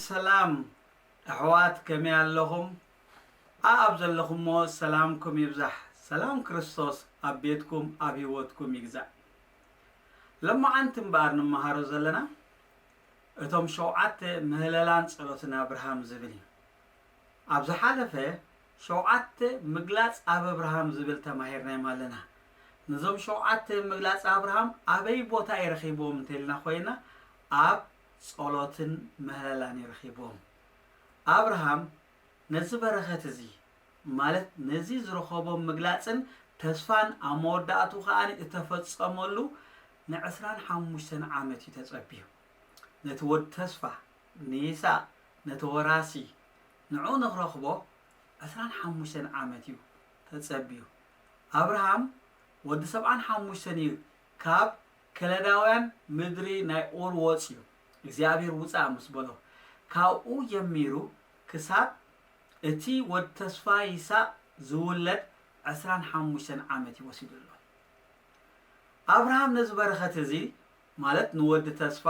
ሰላም ኣሕዋት፣ ከመይ ኣለኹም? ኣኣብ ዘለኹሞ ሰላምኩም ይብዛሕ። ሰላም ክርስቶስ ኣብ ቤትኩም፣ ኣብ ህይወትኩም ይግዛእ። ሎማዓንቲ እምበኣር ንመሃሮ ዘለና እቶም ሸውዓተ ምህለላን ጸሎትን ኣብርሃም ዝብል እዩ። ኣብ ዝሓለፈ ሸውዓተ ምግላጽ ኣብ ኣብርሃም ዝብል ተማሂርናዮም ኣለና። ነዞም ሸውዓተ ምግላጽ ኣብርሃም ኣበይ ቦታ እዩ ረኺብዎም እንተልና ኮይና፣ ኣብ ጸሎትን ምህለላን እዩ ረኺብዎም። ኣብርሃም ነዚ በረኸት እዚ፣ ማለት ነዚ ዝረኸቦ ምግላጽን ተስፋን ኣብ መወዳእቱ ከኣ እተፈጸመሉ ንዕስራን ሓሙሽተን ዓመት እዩ ተጸብዩ። ነቲ ወዲ ተስፋ፣ ንይስሐቅ፣ ነቲ ወራሲ፣ ንዑ ንኽረኽቦ ዕስራን ሓሙሽተን ዓመት እዩ ተጸብዩ። ኣብርሃም ወዲ ሰብዓን ሓሙሽተን እዩ ካብ ከለዳውያን ምድሪ ናይ ኡር ወጺኡ፣ እግዚኣብሔር ውጻእ ምስ በሎ፣ ካብኡ ጀሚሩ ክሳብ እቲ ወዲ ተስፋ ይስሐቅ ዝውለድ ዕስራን ሓሙሽተን ዓመት እዩ ወሲዱ ኣሎ። ኣብርሃም ነዚ በረኸት እዚ፣ ማለት ንወዲ ተስፋ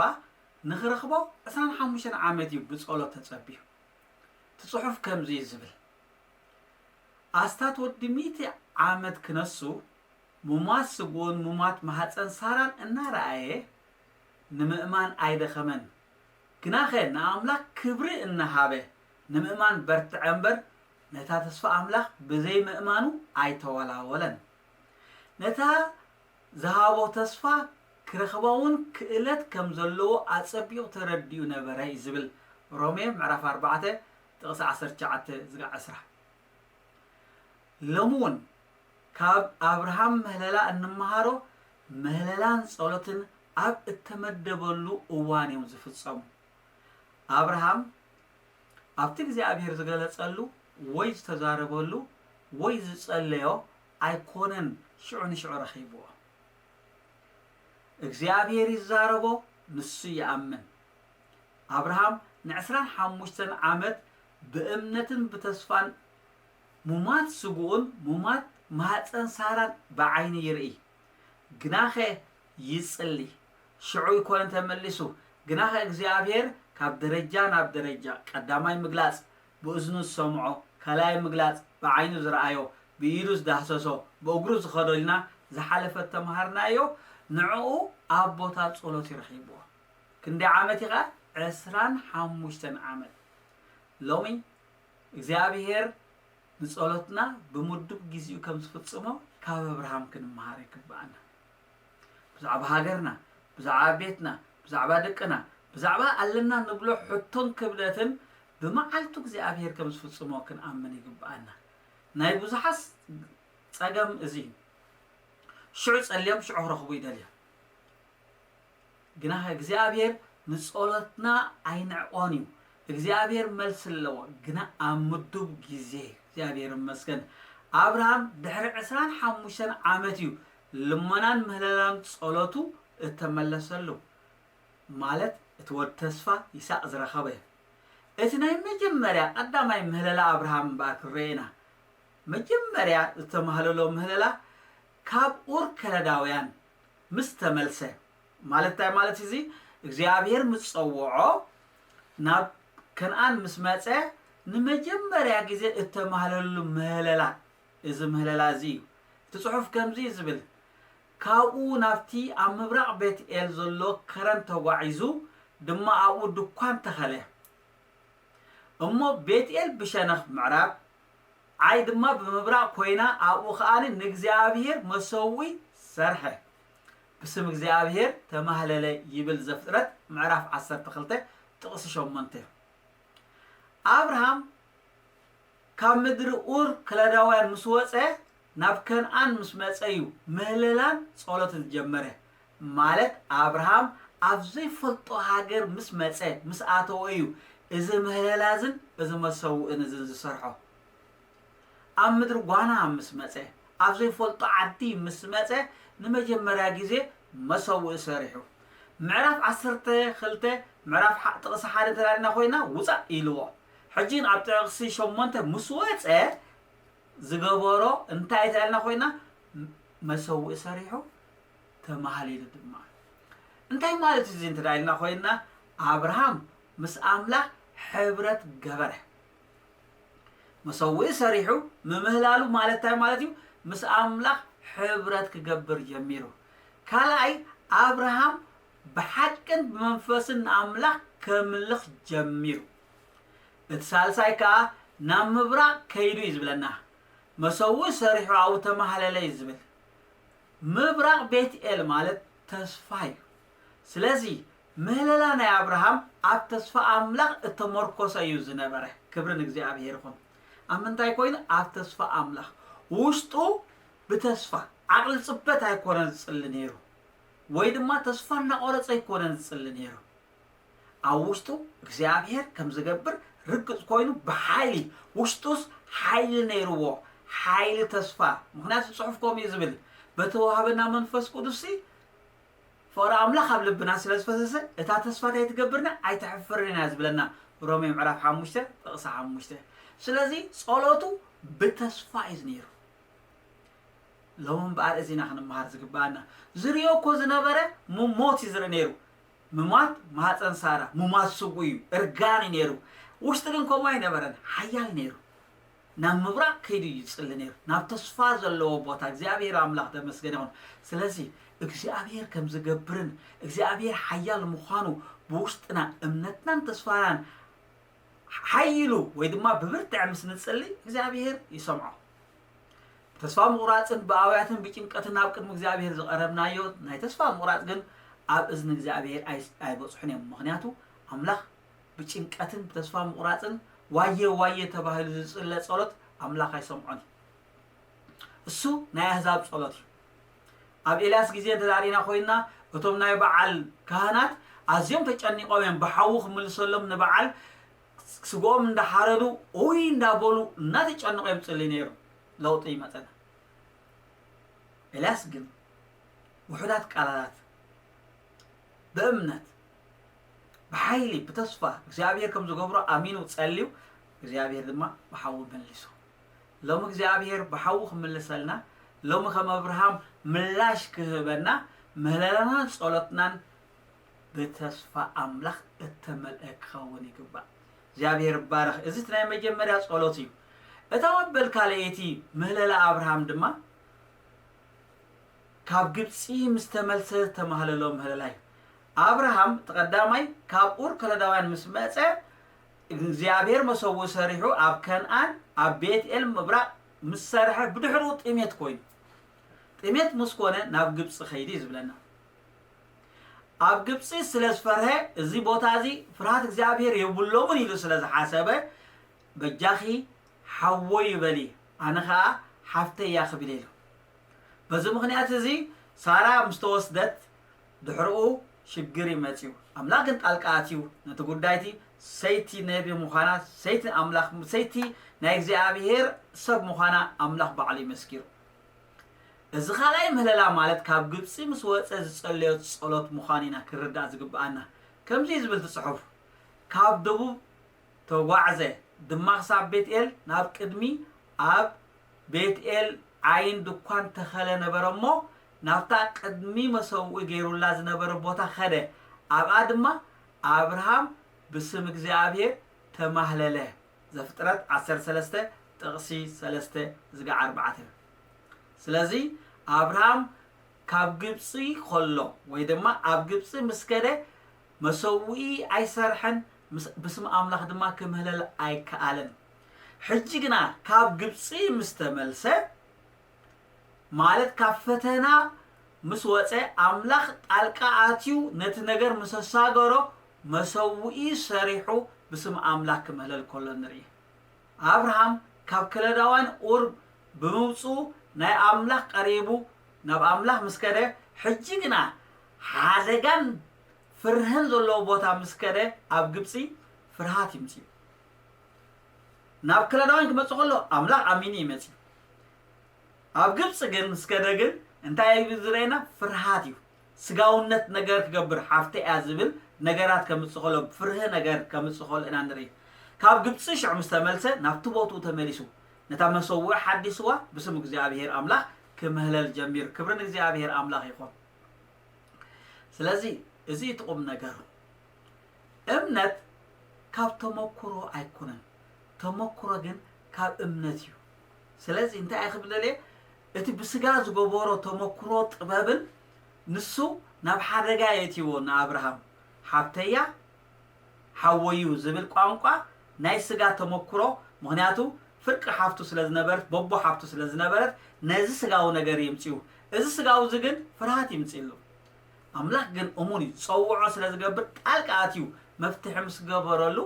ንኽረኽቦ ዕስራን ሓሙሽተን ዓመት እዩ ብጸሎት ተጸብዩ። እቲ ጽሑፍ ከምዚ እዩ ዝብል፣ ኣስታት ወዲ ሚእቲ ዓመት ክነሱ፣ ሙማት ስግኡን ሙማት ማህጸን ሳራን እናረኣየ ንምእማን ኣይደኸመን። ግናኸ ንኣምላኽ ክብሪ እናሃበ ንምእማን በርትዐ እምበር፣ ነታ ተስፋ ኣምላኽ ብዘይ ምእማኑ ኣይተወላወለን። ነታ ዝሃቦ ተስፋ ክረኽባ እውን ክእለት ከም ዘለዎ ኣጸቢቑ ተረዲኡ ነበረ እዩ ዝብል ሮሜ ምዕራፍ ኣርባዕተ ጥቕሲ ዓሰርተ ትሽዓተ ዝጋ ዕስራ። ሎሚ እውን ካብ ኣብርሃም ምህለላ እንመሃሮ ምህለላን ጸሎትን ኣብ እተመደበሉ እዋን እዮም ዝፍጸሙ። ኣብርሃም ኣብቲ እግዚኣብሔር ዝገለጸሉ ወይ ዝተዛረበሉ ወይ ዝጸለዮ ኣይኮነን ሽዑ ንሽዑ ረኺብዎ። እግዚኣብሔር ይዛረቦ፣ ንሱ ይኣምን። ኣብርሃም ንዕስራን ሓሙሽተን ዓመት ብእምነትን ብተስፋን ሙማት ስግኡን ሙማት ማህፀን ሳራን ብዓይኑ ይርኢ። ግናኸ ይጽሊ። ሽዑ ኣይኮነን ተመሊሱ። ግናኸ እግዚኣብሔር ካብ ደረጃ ናብ ደረጃ፣ ቀዳማይ ምግላጽ ብእዝኑ ዝሰምዖ፣ ካልኣይ ምግላጽ ብዓይኑ ዝረኣዮ፣ ብኢዱ ዝዳህሰሶ፣ ብእግሩ ዝኸዶ ኢልና ዝሓለፈ እተምሃርናዮ፣ ንዕኡ ኣብ ቦታ ጸሎት እዩ ረኺብዎ። ክንደይ ዓመት ኢኻ? ዕስራን ሓሙሽተን ዓመት። ሎሚ እግዚኣብሔር ንጸሎትና ብምዱብ ግዜኡ ከም ዝፍጽሞ ካብ ኣብርሃም ክንመሃር ይግብኣና። ብዛዕባ ሃገርና፣ ብዛዕባ ቤትና፣ ብዛዕባ ደቅና፣ ብዛዕባ ኣለና ንብሎ ሕቶን ክብደትን ብመዓልቱ እግዚኣብሔር ከም ዝፍጽሞ ክንኣምን ይግብኣና። ናይ ብዙሓት ጸገም እዚ እዩ። ሽዑ ጸልዮም ሽዑ ክረኽቡ ይደልዩ። ግና እግዚኣብሔር ንጸሎትና ኣይንዕቆን እዩ። እግዚኣብሔር መልሲ ኣለዎ፣ ግና ኣብ ምዱብ ግዜ። እግዚኣብሔር ይመስገን። ኣብርሃም ድሕሪ ዕስራን ሓሙሽተን ዓመት እዩ ልመናን ምህለላን ጸሎቱ እተመለሰሉ፣ ማለት እቲ ወዲ ተስፋ ይስሐቅ ዝረኸበ። እቲ ናይ መጀመርያ ቀዳማይ ምህለላ ኣብርሃም እምበኣር ክንርኢ ኢና። መጀመርያ ዝተማህለሎ ምህለላ ካብ ኡር ከለዳውያን ምስ ተመልሰ፣ ማለት እንታይ ማለት እዚ? እግዚኣብሔር ምስ ጸውዖ፣ ናብ ከነኣን ምስ መጸ፣ ንመጀመርያ ግዜ እተማህለሉ ምህለላ፣ እዚ ምህለላ እዚ እዩ። እቲ ጽሑፍ ከምዚ እዩ ዝብል፣ ካብኡ ናብቲ ኣብ ምብራቕ ቤትኤል ዘሎ ከረን ተጓዒዙ፣ ድማ ኣብኡ ድኳን ተኸለ። እሞ ቤትኤል ብሸነኽ ምዕራብ፣ ዓይ ድማ ብምብራቕ ኮይና፣ ኣብኡ ኸኣ ንእግዚኣብሔር መሰውኢ ሰርሐ፣ ብስም እግዚኣብሔር ተማህለለ ይብል ዘፍጥረት ምዕራፍ ዓሰርተ ክልተ ጥቕሲ ሸሞንተ። ኣብርሃም ካብ ምድሪ ኡር ከለዳውያን ምስ ወጸ፣ ናብ ከነኣን ምስ መጸ እዩ ምህለላን ጸሎትን ዝጀመረ። ማለት ኣብርሃም ኣብ ዘይፈልጦ ሃገር ምስ መጸ፣ ምስ ኣተወ እዩ እዚ ምህለላ እዝን እዚ መሰውእን እዝን ዝሰርሖ። ኣብ ምድሪ ጓና ምስ መጸ፣ ኣብ ዘይፈልጦ ዓዲ ምስ መጸ ንመጀመርያ ግዜ መሰውኢ ሰሪሑ። ምዕራፍ ዓሰርተ ክልተ ምዕራፍ ጥቕሲ ሓደ እንተዳሪና ኮይና ውፃእ ኢልዎ። ሕጂ ኣብ ጥቕሲ ሸሞንተ ምስ ወፀ ዝገበሮ እንታይ ተዳሪና ኮይና መሰውኢ ሰሪሑ ተማህሊሉ ድማ። እንታይ ማለት እዚ እንተዳሪና ኮይና ኣብርሃም ምስ ኣምላኽ ሕብረት ገበረ። መሰውኢ ሰሪሑ ምምህላሉ ማለት እንታይ ማለት እዩ? ምስ ኣምላኽ ሕብረት ክገብር ጀሚሩ። ካልኣይ ኣብርሃም ብሓቅን ብመንፈስን ንኣምላኽ ከምልኽ ጀሚሩ። እቲ ሳልሳይ ከኣ ናብ ምብራቕ ከይዱ እዩ ዝብለና። መሰውኢ ሰሪሑ ኣብኡ ተማህለለ እዩ ዝብል። ምብራቕ ቤትኤል ማለት ተስፋ እዩ። ስለዚ ምህለላ ናይ ኣብርሃም ኣብ ተስፋ ኣምላኽ እተመርኮሰ እዩ ዝነበረ። ክብሪ ንእግዚኣብሔር ይኹን። ኣብ ምንታይ ኮይኑ? ኣብ ተስፋ ኣምላኽ። ውሽጡ ብተስፋ ዓቕሊ ጽበት ኣይኮነን ዝጽሊ ነይሩ፣ ወይ ድማ ተስፋ እናቆረጸ ኣይኮነን ዝጽሊ ነይሩ። ኣብ ውሽጡ እግዚኣብሔር ከም ዝገብር ርግጽ ኮይኑ ብሓይሊ፣ ውሽጡስ ሓይሊ ነይርዎ፣ ሓይሊ ተስፋ። ምኽንያቱ ጽሑፍ ከምኡ እዩ ዝብል፣ በተዋህበና መንፈስ ቅዱስሲ ፍቕሪ ኣምላኽ ኣብ ልብና ስለ ዝፈሰሰ እታ ተስፋ እንታይ ትገብርና? ኣይተሕፍርን ኢና ዝብለና ሮሜ ምዕራፍ ሓሙሽተ ጥቕሲ ሓሙሽተ። ስለዚ ጸሎቱ ብተስፋ እዩ ነይሩ። ሎሚ እምበኣር እዚና ክንመሃር ዝግብኣና። ዝርእዮ እኮ ዝነበረ ምሞት እዩ ዝርኢ ነይሩ። ምማት ማህፀን ሳራ ምማት ስጉ እዩ፣ እርጋን እዩ ነይሩ። ውሽጢ ግን ከምኡ ኣይነበረን፣ ሓያል ነይሩ። ናብ ምብራቕ ከይዱ እዩ ዝጽሊ ነይሩ፣ ናብ ተስፋ ዘለዎ ቦታ። እግዚኣብሔር ኣምላኽ ተመስገን ይኹን። ስለዚ እግዚኣብሔር ከም ዝገብርን እግዚኣብሔር ሓያል ምዃኑ ብውሽጥና እምነትናን ተስፋናን ሓይሉ ወይ ድማ ብብርትዕ ምስ ንጽሊ እግዚኣብሔር ይሰምዖ። ተስፋ ምቑራጽን ብኣውያትን ብጭንቀትን ናብ ቅድሚ እግዚኣብሔር ዝቐረብናዮ ናይ ተስፋ ምቑራጽ ግን ኣብ እዝኒ እግዚኣብሔር ኣይ- ኣይበጽሑን እዮም። ምኽንያቱ ኣምላኽ ብጭንቀትን ብተስፋ ምቑራጽን ዋየ ዋየ ተባሂሉ ዝጽለ ጸሎት ኣምላኽ ኣይሰምዖን እዩ። እሱ ናይ ኣህዛብ ጸሎት እዩ። ኣብ ኤልያስ ግዜ እንተዳሪና ኮይና እቶም ናይ በዓል ካህናት ኣዝዮም ተጨኒቆም እዮም ብሓዊ ክምልሰሎም ንበዓል ስግኦም እንዳሓረዱ ኡይ እንዳበሉ እናተጨነቁ እዮም ጽሊ ነይሩ። ለውጢ ይመጸና። ኤልያስ ግን ውሑዳት ቃላላት ብእምነት ብሓይሊ ብተስፋ እግዚኣብሔር ከም ዝገብሮ ኣሚኑ ጸልዩ እግዚኣብሔር ድማ ብሓዊ መሊሱ። ሎሚ እግዚኣብሔር ብሓዊ ክምልሰልና፣ ሎሚ ከም ኣብርሃም ምላሽ ክህበና ምህለላናን ጸሎትናን ብተስፋ ኣምላኽ እተመልአ ክኸውን ይግባእ። እግዚኣብሔር ይባረኽ። እዚ እቲ ናይ መጀመርያ ጸሎት እዩ። እታ መበል ካልኣይቲ ምህለላ ኣብርሃም ድማ ካብ ግብፂ ምስ ተመልሰ ዝተማህለሎ ምህለላ እዩ። ኣብርሃም እቲ ቀዳማይ ካብ ኡር ከለዳውያን ምስ መፀ እግዚኣብሔር መሰውኢ ሰሪሑ ኣብ ከነኣን ኣብ ቤትኤል ምብራቕ ምስ ሰርሐ ብድሕሩ ጥሜት ኮይኑ ጥሜት ምስ ኮነ ናብ ግብፂ ከይዱ እዩ ዝብለና። ኣብ ግብፂ ስለ ዝፈርሀ እዚ ቦታ እዚ ፍርሃት እግዚኣብሔር የብሎምን ኢሉ ስለ ዝሓሰበ በጃኺ ሓወይ ይበሊ ኣነ ኸዓ ሓፍተይ እያ ክብል ኢሉ። በዚ ምኽንያት እዚ ሳራ ምስ ተወስደት ድሕርኡ ሽግር እዩ መፂኡ። ኣምላኽ ግን ጣልቃ ኣትዩ ነቲ ጉዳይቲ ሰይቲ ነቢ ምዃና ሰይቲ ኣምላኽ ሰይቲ ናይ እግዚኣብሔር ሰብ ምዃና ኣምላኽ ባዕሉ እዩ መስኪሩ። እዚ ካልኣይ ምህለላ ማለት ካብ ግብፂ ምስ ወፀ ዝፀለዮ ፀሎት ምዃኑ ኢና ክርዳእ ዝግብኣና። ከምዚ እዩ ዝብል እቲ ፅሑፍ፣ ካብ ደቡብ ተጓዕዘ ድማ ክሳብ ቤትኤል ናብ ቅድሚ ኣብ ቤትኤል ዓይን ድኳን ተኸለ ነበረ እሞ ናብታ ቅድሚ መሰውኢ ገይሩላ ዝነበረ ቦታ ኸደ ኣብኣ ድማ ኣብርሃም ብስም እግዚኣብሔር ተማህለለ። ዘፍጥረት ዓሰርተ ሰለስተ ጥቕሲ ሰለስተ ዝጋዕ ኣርባዕተ። ስለዚ ኣብርሃም ካብ ግብፂ ከሎ ወይ ድማ ኣብ ግብፂ ምስ ከደ መሰውኢ ኣይሰርሐን፣ ብስም ኣምላኽ ድማ ክምህለል ኣይከኣለን። ሕጂ ግና ካብ ግብፂ ምስ ተመልሰ ማለት ካብ ፈተና ምስ ወፀ ኣምላኽ ጣልቃ ኣትዩ ነቲ ነገር ምስ ኣሳገሮ መሰውኢ ሰሪሑ ብስም ኣምላኽ ክምህለል ከሎ ንርኢ። ኣብርሃም ካብ ከለዳውያን ኡር ብምውፅኡ ናይ ኣምላኽ ቀሪቡ ናብ ኣምላኽ ምስ ከደ ሕጂ ግና ሓደጋን ፍርህን ዘለዎ ቦታ ምስ ከደ ኣብ ግብፂ ፍርሃት ይምፅኡ። ናብ ከለዳውያን ክመፅእ ከሎ ኣምላኽ ኣሚኑ ይመፅእ። ኣብ ግብፂ ግን ምስ ከደ ግን እንታይ እዩ ዝረአና? ፍርሃት እዩ። ስጋውነት ነገር ክገብር ሓፍተ እያ ዝብል ነገራት ከምፅእ ከሎ፣ ፍርህ ነገር ከምፅእ ከሎ ኢና ንርኢ። ካብ ግብፂ ሽዑ ምስ ተመልሰ ናብቲ ቦትኡ ተመሊሱ ነታ መሰውዒ ሓዲስዋ ብስም እግዚኣብሔር ኣምላኽ ክምህለል ጀሚሩ። ክብሪ ንእግዚኣብሔር ኣምላኽ ይኹን። ስለዚ እዚ እቲ ቁም ነገሩ። እምነት ካብ ተመኩሮ ኣይኮነን፣ ተመኩሮ ግን ካብ እምነት እዩ። ስለዚ እንታይ እየ ክብል ደልየ? እቲ ብስጋ ዝገበሮ ተመኩሮ ጥበብን ንሱ ናብ ሓደጋ የእትይዎ ንኣብርሃም። ሓብተያ ሓወዩ ዝብል ቋንቋ ናይ ስጋ ተመኩሮ፣ ምኽንያቱ ፍርቂ ሓፍቱ ስለ ዝነበረት፣ በቦ ሓፍቱ ስለ ዝነበረት ነዚ ስጋዊ ነገር የምፅኡ። እዚ ስጋዊ እዚ ግን ፍርሃት ይምፅእሉ። ኣምላኽ ግን እሙን እዩ፣ ዝጸውዖ ስለ ዝገብር ጣልቃ ኣትዩ መፍትሒ ምስ ገበረሉ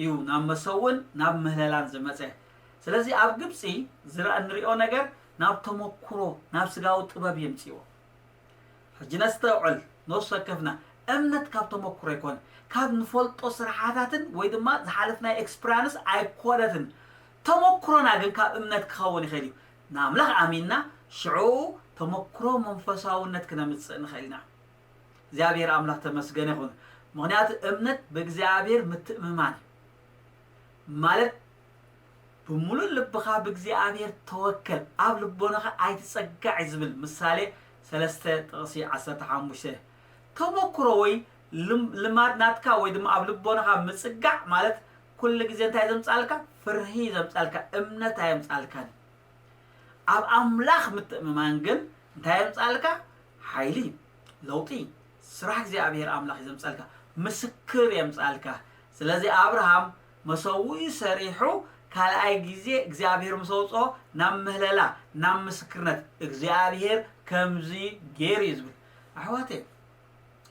እዩ ናብ መሰውን ናብ ምህለላን ዝመጸ። ስለዚ ኣብ ግብጺ ዝረኣ እንሪኦ ነገር ናብ ተመኩሮ ናብ ስጋዊ ጥበብ የምጽእዎ። ሕጂ ነስተውዕል፣ ነፍሲ ወከፍና እምነት ካብ ተመኩሮ ኣይኮነ፣ ካብ ንፈልጦ ስራሓታትን ወይ ድማ ዝሓለፍናዮ ኤክስፕራንስ ኣይኮነትን። ተመኩሮና ግን ካብ እምነት ክኸውን ይኽእል እዩ። ንኣምላኽ ኣሚንና ሽዑ ተመኩሮ መንፈሳውነት ክነምጽእ ንኽእል ኢና። እግዚኣብሔር ኣምላኽ ተመስገነ ይኹን። ምኽንያቱ እምነት ብእግዚኣብሔር ምትእምማን እዩ። ማለት ብምሉእ ልብኻ ብእግዚኣብሔር ተወከል፣ ኣብ ልቦናኻ ኣይትጸጋዕ እዩ ዝብል ምሳሌ ሰለስተ ጥቕሲ ዓሰርተ ሓሙሽተ። ተመኩሮ ወይ ልም- ልማድ ናትካ ወይ ድማ ኣብ ልቦናኻ ምጽጋዕ ማለት ኩሉ ግዜ እንታይ ዘምጻልካ? ፍርሂ ዘምጻልካ፣ እምነት ኣየምጻልካን። ኣብ ኣምላኽ ምትእምማን ግን እንታይ የምጻልካ? ሓይሊ፣ ለውጢ፣ ስራሕ እግዚኣብሔር ኣምላኽ እዩ ዘምጻልካ፣ ምስክር የምጻልካ። ስለዚ ኣብርሃም መሰውኢ ሰሪሑ ካልኣይ ግዜ እግዚኣብሔር ምስ ኣውፅኦ ናብ ምህለላ ናብ ምስክርነት እግዚኣብሔር ከምዚ ገይሩ እዩ ዝብል። ኣሕዋተይ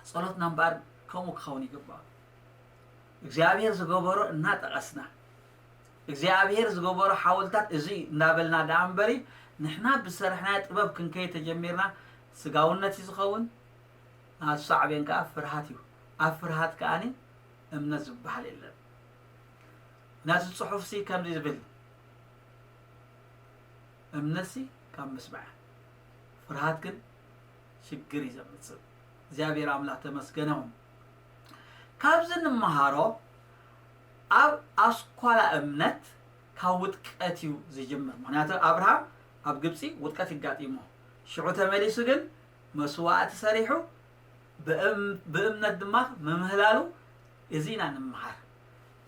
ጸሎትና እምበኣር ከምኡ ክኸውን ይግባእ። እግዚኣብሔር ዝገበሮ እናጠቐስና እግዚኣብሔር ዝገበሮ ሓወልታት እዚ እንዳበልና ደኣ እምበሪ ንሕና ብዝሰርሕናዮ ጥበብ ክንከይድ ተጀሚርና ስጋውነት እዩ ዝኸውን። ናቱ ሳዕቤን ከዓ ፍርሃት እዩ። ኣብ ፍርሃት ከኣኒ እምነት ዝበሃል የለን። ናቱ ጽሑፍሲ ከምዚ ዝብል እምነትሲ ካብ ምስማዕ ፍርሃት ግን ሽግር እዩ ዘምፅእ። እግዚኣብሔር ኣምላኽ ተመስገነ ይኹን። ካብዚ እንመሃሮ ኣብ ኣስኳላ እምነት ካብ ውድቀት እዩ ዝጅምር። ምክንያቱ ኣብርሃም ኣብ ግብፂ ውድቀት ይጋጢሞ ሽዑ ተመሊሱ ግን መስዋእቲ ሰሪሑ ብእምነት ድማ ምምህላሉ እዚ ኢና ንምሃር።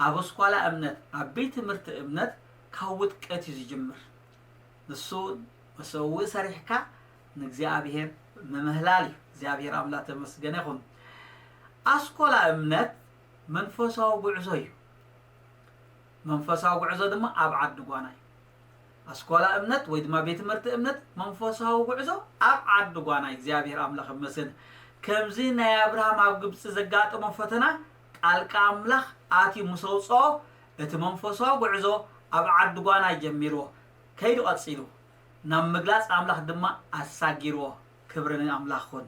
ኣብ ኣስኳላ እምነት ኣብ ቤት ትምህርቲ እምነት ካብ ውድቀት እዩ ዝጅምር። ንሱ መሰውኢ ሰሪሕካ ንእግዚኣብሔር ምምህላል እዩ። እግዚኣብሔር ኣምላኽ ተመስገነ ይኹን። ኣስኮላ እምነት መንፈሳዊ ጉዕዞ እዩ። መንፈሳዊ ጉዕዞ ድማ ኣብ ዓዲ ጓና እዩ። ኣስኮላ እምነት ወይ ድማ ቤት ትምህርቲ እምነት መንፈሳዊ ጉዕዞ ኣብ ዓዲ ጓና እዩ። እግዚኣብሔር ኣምላኽ ይመስገን። ከምዚ ናይ ኣብርሃም ኣብ ግብፂ ዘጋጠሞ ፈተና ጣልቃ ኣምላኽ ኣትዩ ምስ ኣውፅኦ እቲ መንፈሳዊ ጉዕዞ ኣብ ዓዲ ጓና እዩ ጀሚርዎ። ከይዱ ቀጺሉ ናብ ምግላጽ ኣምላኽ ድማ ኣሳጊርዎ። ክብሪ ንኣምላኽ ኩን።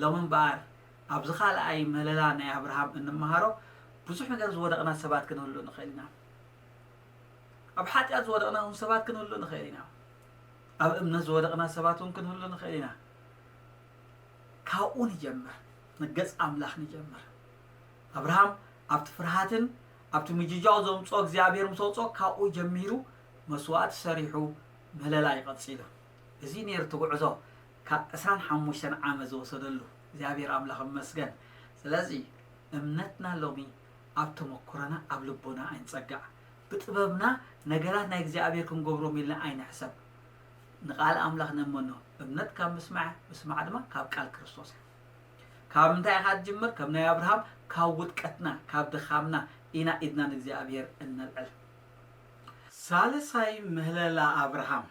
ሎሚ እምበኣር ኣብዚ ካልኣይ ምህለላ ናይ ኣብርሃም እንመሃሮ ብዙሕ ነገር ዝወደቕና ሰባት ክንህሉ ንኽእል ኢና። ኣብ ሓጢኣት ዝወደቕና እውን ሰባት ክንህሉ ንኽእል ኢና። ኣብ እምነት ዝወደቕና ሰባት እውን ክንህሉ ንኽእል ኢና። ካብኡ ንጀምር፣ ንገጽ ኣምላኽ ንጀምር። ኣብርሃም ኣብቲ ፍርሃትን ኣብቲ ምጅጃው ዘምጽኦ እግዚኣብሔር ምስ ኣውጽኦ ካብኡ ጀሚሩ መስዋእቲ ሰሪሑ ምህለላ እዩ ቀጺሉ። እዚ ነይሩ እቲ ጉዕዞ ካብ ዕስራን ሓሙሽተን ዓመት ዝወሰደሉ። እግዚኣብሔር ኣምላኽ ይመስገን። ስለዚ እምነትና ሎሚ ኣብ ተመኩሮና ኣብ ልቦና ኣይንጸጋዕ። ብጥበብና ነገራት ናይ እግዚኣብሔር ክንገብሮም ኢልና ኣይንሕሰብ። ንቓል ኣምላኽ ነመኖ። እምነት ካብ ምስማዕ፣ ምስማዕ ድማ ካብ ቃል ክርስቶስ እዩ። ካብ ምንታይ ኢኻ ትጅምር? ከም ናይ ኣብርሃም ካብ ውድቀትና ካብ ድኻምና ኢና ኢድና ንእግዚኣብሔር እነልዕል። ሳልሳይ ምህለላ ኣብርሃም።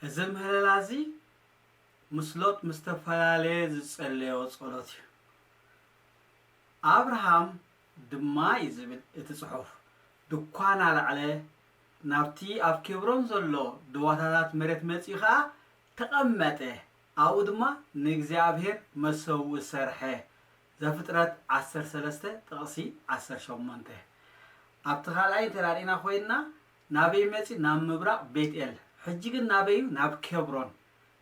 እዚ ምህለላ እዚ ምስ ሎጥ ምስ ተፈላለየ ዝጸለዮ ጸሎት እዩ። ኣብርሃም ድማ እዩ ዝብል እቲ ጽሑፍ፣ ድኳን ኣለዕለ፣ ናብቲ ኣብ ኬብሮን ዘሎ ድዋታታት መሬት መጺኡ ኸኣ ተቐመጠ፣ ኣብኡ ድማ ንእግዚኣብሔር መሰውኢ ሰርሐ። ዘፍጥረት ዓሰርተ ሰለስተ ጥቕሲ ዓሰርተ ሸሞንተ። ኣብቲ ካልኣይ እንተ ርኢና ኮይንና ናበይ መጺ ናብ ምብራቕ ቤትኤል ሕጂ ግን ናበይ እዩ? ናብ ኬብሮን፣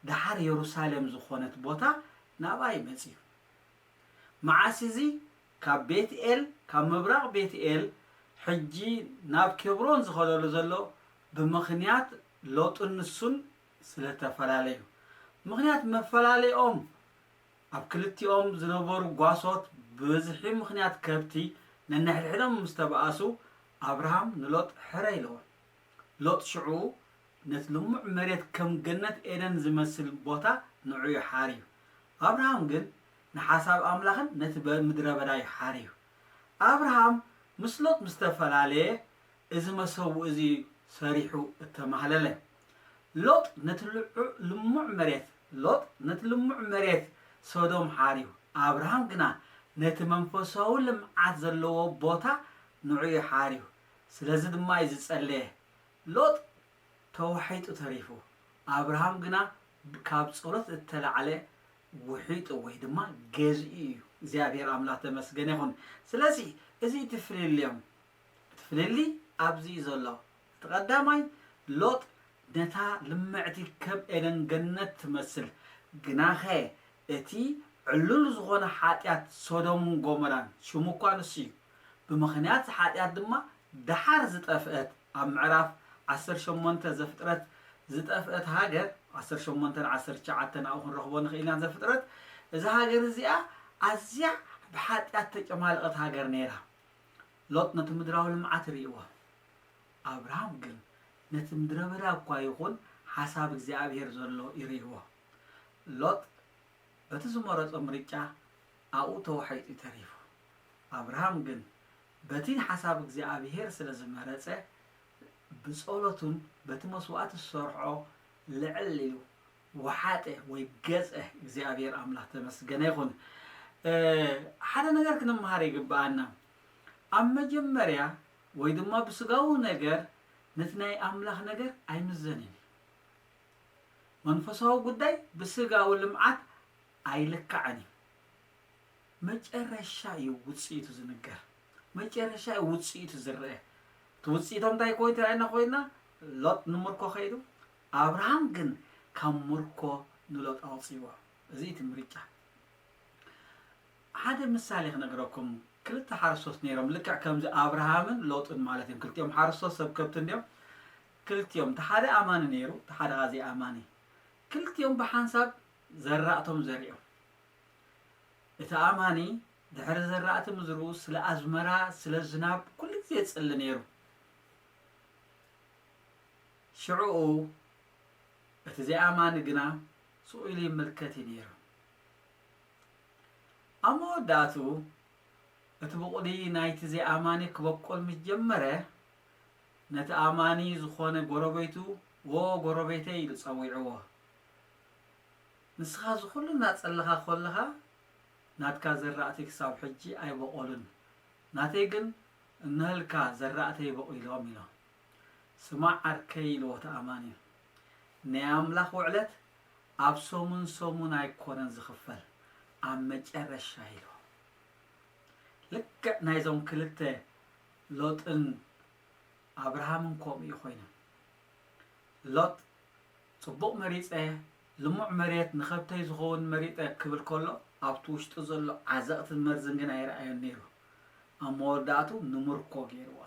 ደሓር የሩሳሌም ዝኾነት ቦታ ናብኣ እዩ መጺኡ። መዓስ እዚ? ካብ ቤትኤል፣ ካብ ምብራቕ ቤትኤል ሕጂ ናብ ኬብሮን ዝኸደሉ ዘሎ ብምኽንያት ሎጥን ንሱን ስለተፈላለዩ። ምኽንያት መፈላለይኦም ኣብ ክልቲኦም ዝነበሩ ጓሶት ብዝሒ ምኽንያት ከብቲ ነንሕድሕዶም ምስ ተባኣሱ ኣብርሃም ንሎጥ ሕረ ኢልዎ። ሎጥ ሽዑ ነቲ ልሙዕ መሬት ከም ገነት ኤደን ዝመስል ቦታ ንዑ እዩ ሓርዩ። ኣብርሃም ግን ንሓሳብ ኣምላኽን ነቲ በ- ምድረ በዳ እዩ ሓርዩ። ኣብርሃም ምስ ሎጥ ምስ ተፈላለየ እዚ መሰውእ እዚ ሰሪሑ እተማህለለ። ሎጥ ነቲ ልዑ- ልሙዕ መሬት ሎጥ ነቲ ልሙዕ መሬት ሶዶም ሓርዩ። ኣብርሃም ግና ነቲ መንፈሳዊ ልምዓት ዘለዎ ቦታ ንዑ እዩ ሓርዩ። ስለዚ ድማ እዩ ዝጸለየ። ሎጥ ተዋሒጡ ተሪፉ። ኣብርሃም ግና ካብ ጸሎት እተላዕለ ውሒጡ ወይ ድማ ገዝኡ እዩ። እግዚኣብሔር ኣምላኽ ተመስገነ ይኹን። ስለዚ እዚ እቲ ፍልልዮም እቲ ፍልልይ ኣብዚ እዩ ዘሎ። እቲ ቀዳማይ ሎጥ ነታ ልምዕቲ ከም ኤደን ገነት ትመስል ግናኸ እቲ ዕሉል ዝኾነ ሓጢኣት ሶዶምን ጎሞራን ሽሙ እኳ ንሱ እዩ። ብምኽንያት ሓጢኣት ድማ ደሓር ዝጠፍአት ኣብ ምዕራፍ ዓሰርተ ሸሞንተ ዘፍጥረት ዝጠፍአት ሃገር ዓሰርተ ሸሞንተ ዓሰርተ ትሽዓተ ናብኡ ክንረኽቦ ንኽእል ኢና። ዘፍጥረት እዛ ሃገር እዚኣ ኣዝያ ብሓጢኣት ተጨማለቐት ሃገር ነይራ። ሎጥ ነቲ ምድራዊ ልምዓት ይርእይዎ። ኣብርሃም ግን ነቲ ምድረ በዳ እኳ ይኹን ሓሳብ እግዚኣብሔር ዘሎ ይርእይዎ። ሎጥ በቲ ዝመረጾ ምርጫ ኣብኡ ተዋሒጡ ተሪፉ። ኣብርሃም ግን በቲ ሓሳብ እግዚኣብሔር ስለ ዝመረጸ ብጸሎቱን በቲ መስዋእቲ ዝሰርሖ ልዕል ኢሉ ወሓጠ ወይ ገጸ እግዚኣብሔር ኣምላኽ ተመስገነ ይኹን። ሓደ ነገር ክንመሃር ይግብኣና። ኣብ መጀመርያ ወይ ድማ ብስጋዊ ነገር ነቲ ናይ ኣምላኽ ነገር ኣይምዘንን እዩ። መንፈሳዊ ጉዳይ ብስጋዊ ልምዓት ኣይልካዕን እዩ። መጨረሻ እዩ ውፅኢቱ ዝንገር። መጨረሻ እዩ ውፅኢቱ ዝረአ። እቲ ውፅኢቶም እንታይ ኮይኑ ተራእና ኮይና ሎጥ ንምርኮ ከይዱ ኣብርሃም ግን ካብ ምርኮ ንሎጥ ኣውፅዎ። እዚ እቲ ምርጫ ሓደ ምሳሌ ክነግረኩም። ክልተ ሓረስቶት ነይሮም። ልክዕ ከምዚ ኣብርሃምን ሎጥን ማለት እዮም። ክልቲኦም ሓረስቶት ሰብ ከብቲ እንዲዮም። ክልቲኦም እቲ ሓደ ኣማኒ ነይሩ፣ እቲ ሓደ ኸዓ ዘይኣማኒ። ክልቲኦም ብሓንሳብ ዘራእቶም ዘሪኦም። እቲ ኣማኒ ድሕሪ ዘራእቲ ምዝርኡ ስለ ኣዝመራ ስለ ዝናብ ኩሉ ግዜ የጽሊ ነይሩ። ሽዕኡ እቲ ዘይኣማኒ ግና ስቕ ኢሉ ይምልከት እዩ ነይሩ። ኣብ መወዳእትኡ እቲ ብቑሊ ናይቲ ዘይኣማኒ ክበቁል ምስ ጀመረ ነቲ ኣማኒ ዝኾነ ጎረቤቱ ዎ ጎረቤተይ ኢሉ ጸዊዕዎ። ንስኻ እዚ ኩሉ እናጸለኻ ኮለኻ ናትካ ዘራእቲ ክሳብ ሕጂ ኣይበቖሉን፣ ናተይ ግን እነሀልካ ዘራእተይ በቒሎም ኢሎ። ስማዕ ዓርከይ ኢልዎ እቲ ኣማኒ፣ ናይ ኣምላኽ ውዕለት ኣብ ሰሙን ሰሙን ኣይኮነን ዝኽፈል፣ ኣብ መጨረሻ ኢልዎ። ልክዕ ናይዞም ክልተ ሎጥን ኣብርሃምን ከምኡ እዩ ኮይኑ። ሎጥ ጽቡቕ መሪጸ፣ ልሙዕ መሬት ንኸብተይ ዝኸውን መሪጸ ክብል ከሎ ኣብቲ ውሽጡ ዘሎ ዓዘቕትን መርዝን ግን ኣይረኣዮን ነይሩ። ኣብ መወዳእቱ ንምርኮ ገይርዎ።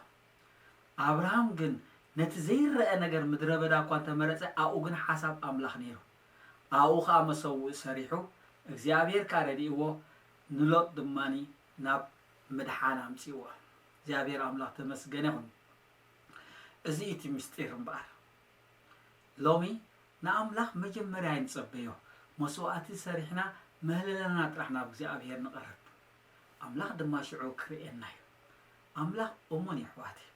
ኣብርሃም ግን ነቲ ዘይረአ ነገር ምድረ በዳ እኳ እንተመረጸ ኣብኡ ግን ሓሳብ ኣምላኽ ነይሩ። ኣብኡ ኸኣ መሰውኢ ሰሪሑ እግዚኣብሔር ከኣ ረዲእዎ ንሎጥ ድማኒ ናብ ምድሓን ኣምጺእዎ። እግዚኣብሔር ኣምላኽ ተመስገነ ይኹን። እዚ እቲ ምስጢር እምበኣር ሎሚ ንኣምላኽ መጀመርያ ኣይንጸበዮ። መስዋእቲ ሰሪሕና ምህለላና ጥራሕ ናብ እግዚኣብሔር ንቐርብ። ኣምላኽ ድማ ሽዑ ክርእየና እዩ። ኣምላኽ እሙን እዩ ኣሕዋተይ።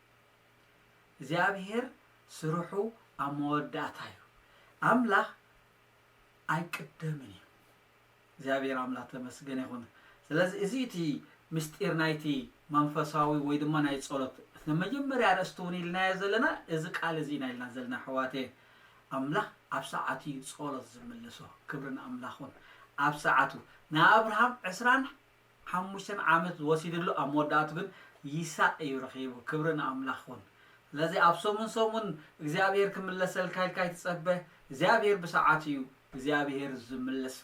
እግዚኣብሔር ስርሑ ኣብ መወዳእታ እዩ። ኣምላኽ ኣይቅደምን እዩ። እግዚኣብሔር ኣምላኽ ተመስገነ ይኹን። ስለዚ እዚ እቲ ምስጢር ናይቲ መንፈሳዊ ወይ ድማ ናይ ጸሎት እቲ መጀመርያ ኣርእስቲ እውን ኢልናዮ ዘለና እዚ ቃል እዚ ኢና ኢልና ዘለና ኣሕዋተይ። ኣምላኽ ኣብ ሰዓቱ እዩ ጸሎት ዝምልሶ። ክብሪ ንኣምላኽ ይኹን። ኣብ ሰዓቱ ንኣብርሃም ዕስራን ሓሙሽተን ዓመት ወሲድሉ ኣብ መወዳእቱ ግን ይስሐቅ እዩ ረኺቡ። ክብሪ ንኣምላኽ ይኹን። ስለዚ ኣብ ሰሙን ሰሙን እግዚኣብሔር ክምለሰልካ ኢልካ ኣይትጸበ። እግዚኣብሔር ብሰዓት እዩ እግዚኣብሔር ዝምልስ።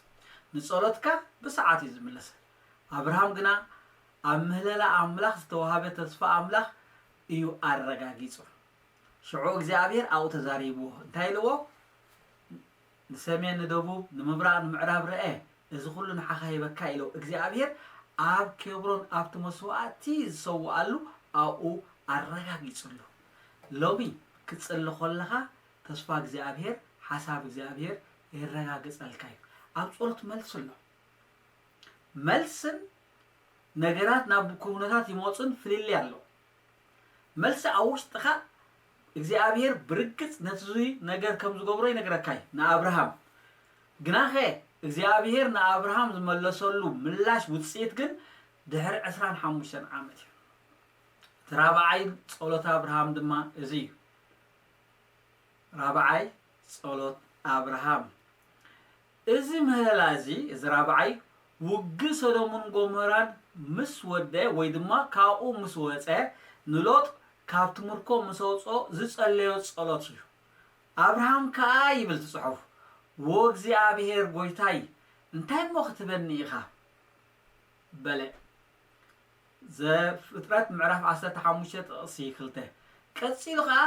ንጸሎትካ ብሰዓት እዩ ዝምልስ። ኣብርሃም ግና ኣብ ምህለላ ኣምላኽ ዝተዋህበ ተስፋ ኣምላኽ እዩ ኣረጋጊጹ። ሽዑ እግዚኣብሔር ኣብኡ ተዛሪብዎ። እንታይ ኢልዎ? ንሰሜን ንደቡብ፣ ንምብራቕ ንምዕራብ ርአ፣ እዚ ኩሉ ንዓኻ ሂበካ ኢልዎ። እግዚኣብሔር ኣብ ኬብሮን ኣብቲ መስዋእቲ ዝሰውኣሉ ኣብኡ ኣረጋጊጹሉ። ሎሚ ክትጽሊ ከለኻ ተስፋ እግዚኣብሔር፣ ሓሳብ እግዚኣብሔር የረጋግጸልካ እዩ። ኣብ ጸሎት መልሲ ኣሎ። መልስን ነገራት ናብ ኩነታት ይመጹን ፍልልይ ኣሎ። መልሲ ኣብ ውሽጥኻ እግዚኣብሔር ብርግጽ ነቲ ዝይ ነገር ከም ዝገብሮ ይነግረካ እዩ። ንኣብርሃም ግናኸ እግዚኣብሔር ንኣብርሃም ዝመለሰሉ ምላሽ ውጽኢት ግን ድሕሪ ዕስራን ሓሙሽተን ዓመት እዩ። እቲ ራብዓይ ጸሎት ኣብርሃም ድማ እዚ እዩ። ራብዓይ ጸሎት ኣብርሃም። እዚ ምህለላ እዚ፣ እዚ ራብዓይ፣ ውግእ ሰዶምን ጎሞራን ምስ ወደ ወይ ድማ ካብኡ ምስ ወጸ፣ ንሎጥ ካብቲ ምርኮ ምስ ኣውጽኦ ዝጸለዮ ጸሎት እዩ። ኣብርሃም ከኣ ይብል እቲ ጽሑፍ፣ "ወእግዚኣብሔር ጐይታይ፣ እንታይ እሞ ክትበኒ ኢኻ?" በለ። ዘፍጥረት ምዕራፍ ዓሰርተ ሓሙሽተ ጥቕሲ ክልተ። ቀጺሉ ኸኣ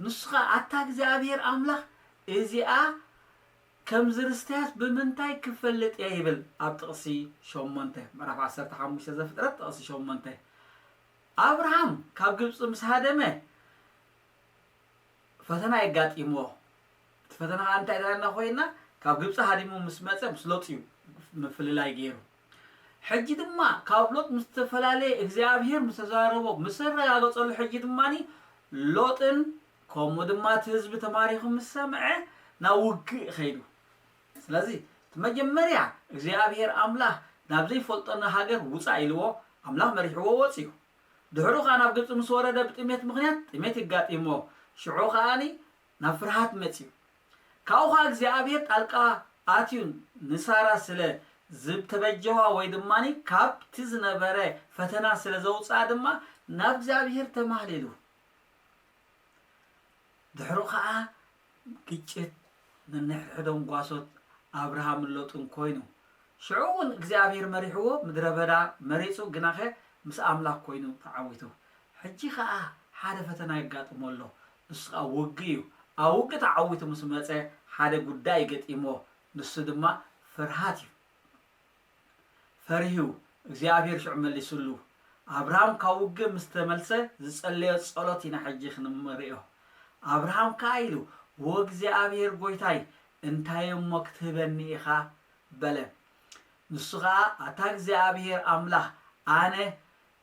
ንሱ ኸኣ፣ "ኣታ እግዚኣብሔር ኣምላኽ፣ እዚኣ ከም ዝርስተያስ ብምንታይ ክፈልጥ እየ?" ይብል ኣብ ጥቕሲ ሸሞንተ፣ ምዕራፍ ዓሰርተ ሓሙሽተ ዘፍጥረት ጥቕሲ ሸሞንተ። ኣብርሃም ካብ ግብጺ ምስ ሃደመ፣ ፈተና የጋጢምዎ። እቲ ፈተና ኸዓ እንታይ ኢልና ኮይና፣ ካብ ግብጺ ሃዲሙ ምስ መጸ ምስ ሎጥ እዩ ምፍልላይ ገይሩ። ሕጂ ድማ ካብ ሎጥ ምስ ዝተፈላለየ እግዚኣብሔር ምስ ተዛረቦ ምስ ኣረጋገጸሉ፣ ሕጂ ድማኒ ሎጥን ከምኡ ድማ እቲ ህዝቢ ተማሪኹ ምስ ሰምዐ ናብ ውግእ ኸይዱ። ስለዚ እቲ መጀመርያ እግዚኣብሔር ኣምላኽ ናብ ዘይፈልጠና ሃገር ውጻእ ኢልዎ፣ ኣምላኽ መሪሕዎ ወጺኡ። ድሕሩ ኸዓ ናብ ግብጺ ምስ ወረደ ብጥሜት ምኽንያት ጥሜት ይጋጢሞ። ሽዑ ኸዓኒ ናብ ፍርሃት መጺኡ። ካብኡ ኸዓ እግዚኣብሔር ጣልቃ ኣትዩ ንሳራ ስለ ዝተበጀዋ ወይ ድማኒ ካብቲ ዝነበረ ፈተና ስለ ዘውፅኣ ድማ ናብ እግዚኣብሔር ተማህሊሉ። ድሕሩ ኸዓ ግጭት ነንሕድሕዶም ጓሶት ኣብርሃምን ሎጥን ኮይኑ። ሽዑ እውን እግዚኣብሔር መሪሕዎ ምድረ በዳ መሪጹ፣ ግናኸ ምስ ኣምላኽ ኮይኑ ተዓዊቱ። ሕጂ ኸዓ ሓደ ፈተና የጋጥሞ ኣሎ። ንሱ ኸዓ ውግእ እዩ። ኣብ ውግእ ተዓዊቱ ምስ መጸ ሓደ ጉዳይ ገጢሞ። ንሱ ድማ ፍርሃት እዩ። ፈሪሁ እግዚኣብሔር ሽዑ መሊሱሉ። ኣብርሃም ካብ ውግእ ምስ ተመልሰ ዝጸለዮ ጸሎት ኢና ሕጂ ክንምርዮ። ኣብርሃም ከኣ ኢሉ፣ "ወእግዚኣብሔር ጐይታይ፣ እንታይ እሞ ክትህበኒ ኢኻ?" በለ። ንሱ ኸኣ፣ "ኣታ እግዚኣብሔር ኣምላኽ፣ ኣነ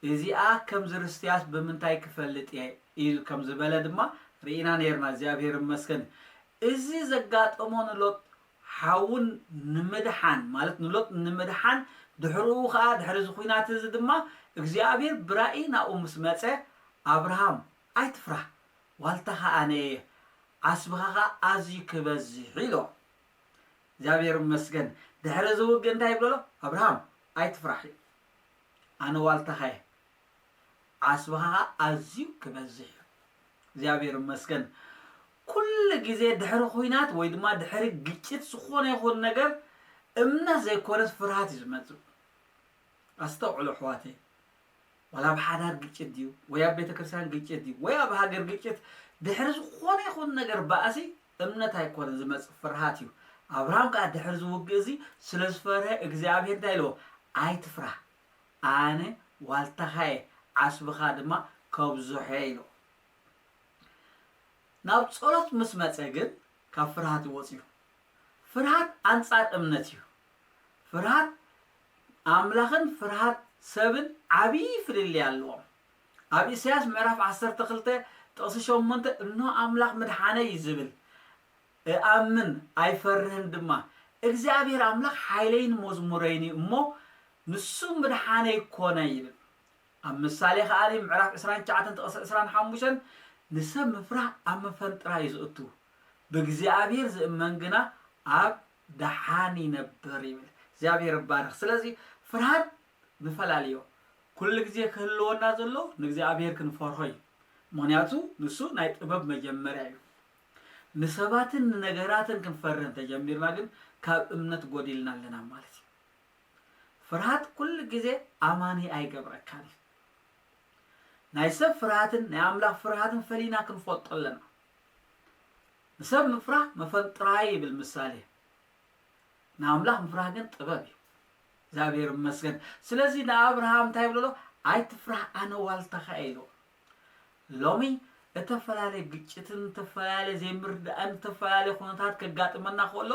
እዚኣ ከም ዝርስትያስ ብምንታይ ክፈልጥ እየ?" ኢሉ ከም ዝበለ ድማ ርኢና ነይርና። እግዚኣብሔር ይመስገን። እዚ ዘጋጠሞ ንሎጥ ሓውን ንምድሓን፣ ማለት ንሎጥ ንምድሓን፣ ድሕርኡ ኸኣ፣ ድሕሪ እዚ ኹናት እዚ ድማ እግዚኣብሔር ብራእይ ናብኡ ምስ መጸ፣ "ኣብርሃም፣ ኣይትፍራህ፣ ዋልታኻ ኣነ እየ፣ ዓስብኻ ኸኣ ኣዝዩ ክበዝሕ" ኢሎ። እግዚኣብሔር ይመስገን። ድሕሪ እዚ ውግእ እንታይ ይብሎ ኣሎ? "ኣብርሃም፣ ኣይትፍራህ፣ ኣነ ዋልታኻ እየ፣ ዓስብኻ ኸኣ ኣዝዩ ክበዝሕ እዩ።" እግዚኣብሔር ይመስገን። ኩሉ ግዜ ድሕሪ ኹናት ወይ ድማ ድሕሪ ግጭት፣ ዝኾነ ይኹን ነገር፣ እምነት ዘይኮነስ ፍርሃት እዩ ዝመጽእ። ኣስተውዕሉ ኣሕዋተይ። ዋላ ኣብ ሓዳር ግጭት ድዩ፣ ወይ ኣብ ቤተ ክርስቲያን ግጭት ድዩ፣ ወይ ኣብ ሃገር ግጭት፣ ድሕሪ ዝኾነ ይኹን ነገር ባእሲ፣ እምነት ኣይኮነን ዝመጽእ፣ ፍርሃት እዩ። ኣብርሃም ከኣ ድሕሪ እዚ ውግእ እዚ ስለ ዝፈርሀ፣ እግዚኣብሔር እንታይ ኢልዎ? "ኣይትፍራህ፣ ኣነ ዋልታኻ እየ፣ ዓስብኻ ድማ ከብዝሖ እየ" ኢልዎ። ናብ ጸሎት ምስ መጸ ግን ካብ ፍርሃት እዩ ወጺኡ። ፍርሃት ኣንጻር እምነት እዩ። ፍርሃት ኣምላኽን ፍርሃት ሰብን ዓብዪ ፍልልይ ኣለዎም። ኣብ ኢሳያስ ምዕራፍ ዓሰርተ ክልተ ጥቕሲ ሸሞንተ፣ "እንሆ ኣምላኽ ምድሓነይ" እዩ ዝብል። "እኣምን ኣይፈርህን ድማ። እግዚኣብሔር ኣምላኽ ሓይለይን መዝሙረይን እዩ እሞ፣ ንሱ ምድሓነይ ኮነ" ይብል። ኣብ ምሳሌ ከኣ ምዕራፍ ዕስራን ትሽዓተን ጥቕሲ ዕስራን ሓሙሽተን፣ "ንሰብ ምፍራህ ኣብ መፈንጥራ እዩ ዝእቱ፣ ብእግዚኣብሔር ዝእመን ግና ኣብ ደሓን ይነብር" ይብል። እግዚኣብሔር ይባረኽ። ስለዚ ፍርሃት ንፈላልዮ። ኩሉ ግዜ ክህልወና ዘሎ ንእግዚኣብሔር ክንፈርሆ እዩ። ምኽንያቱ ንሱ ናይ ጥበብ መጀመርያ እዩ። ንሰባትን ንነገራትን ክንፈርህ እንተጀሚርና ግን ካብ እምነት ጎዲልና ኣለና ማለት እዩ። ፍርሃት ኩሉ ግዜ ኣማኒ ኣይገብረካን እዩ። ናይ ሰብ ፍርሃትን ናይ ኣምላኽ ፍርሃትን ፈሊና ክንፈልጦ ኣለና። ንሰብ ምፍራህ መፈንጥራይ ይብል ምሳሌ። ንኣምላኽ ምፍራህ ግን ጥበብ እዩ። እግዚኣብሔር ይመስገን። ስለዚ ንኣብርሃም እንታይ ይብሎ ኣሎ? ኣይትፍራህ፣ ኣነ ዋልታኻ እየ ኢልዎ። ሎሚ እተፈላለየ ግጭትን እተፈላለየ ዘይምርዳእን እተፈላለየ ኩነታት ከጋጥመና ከሎ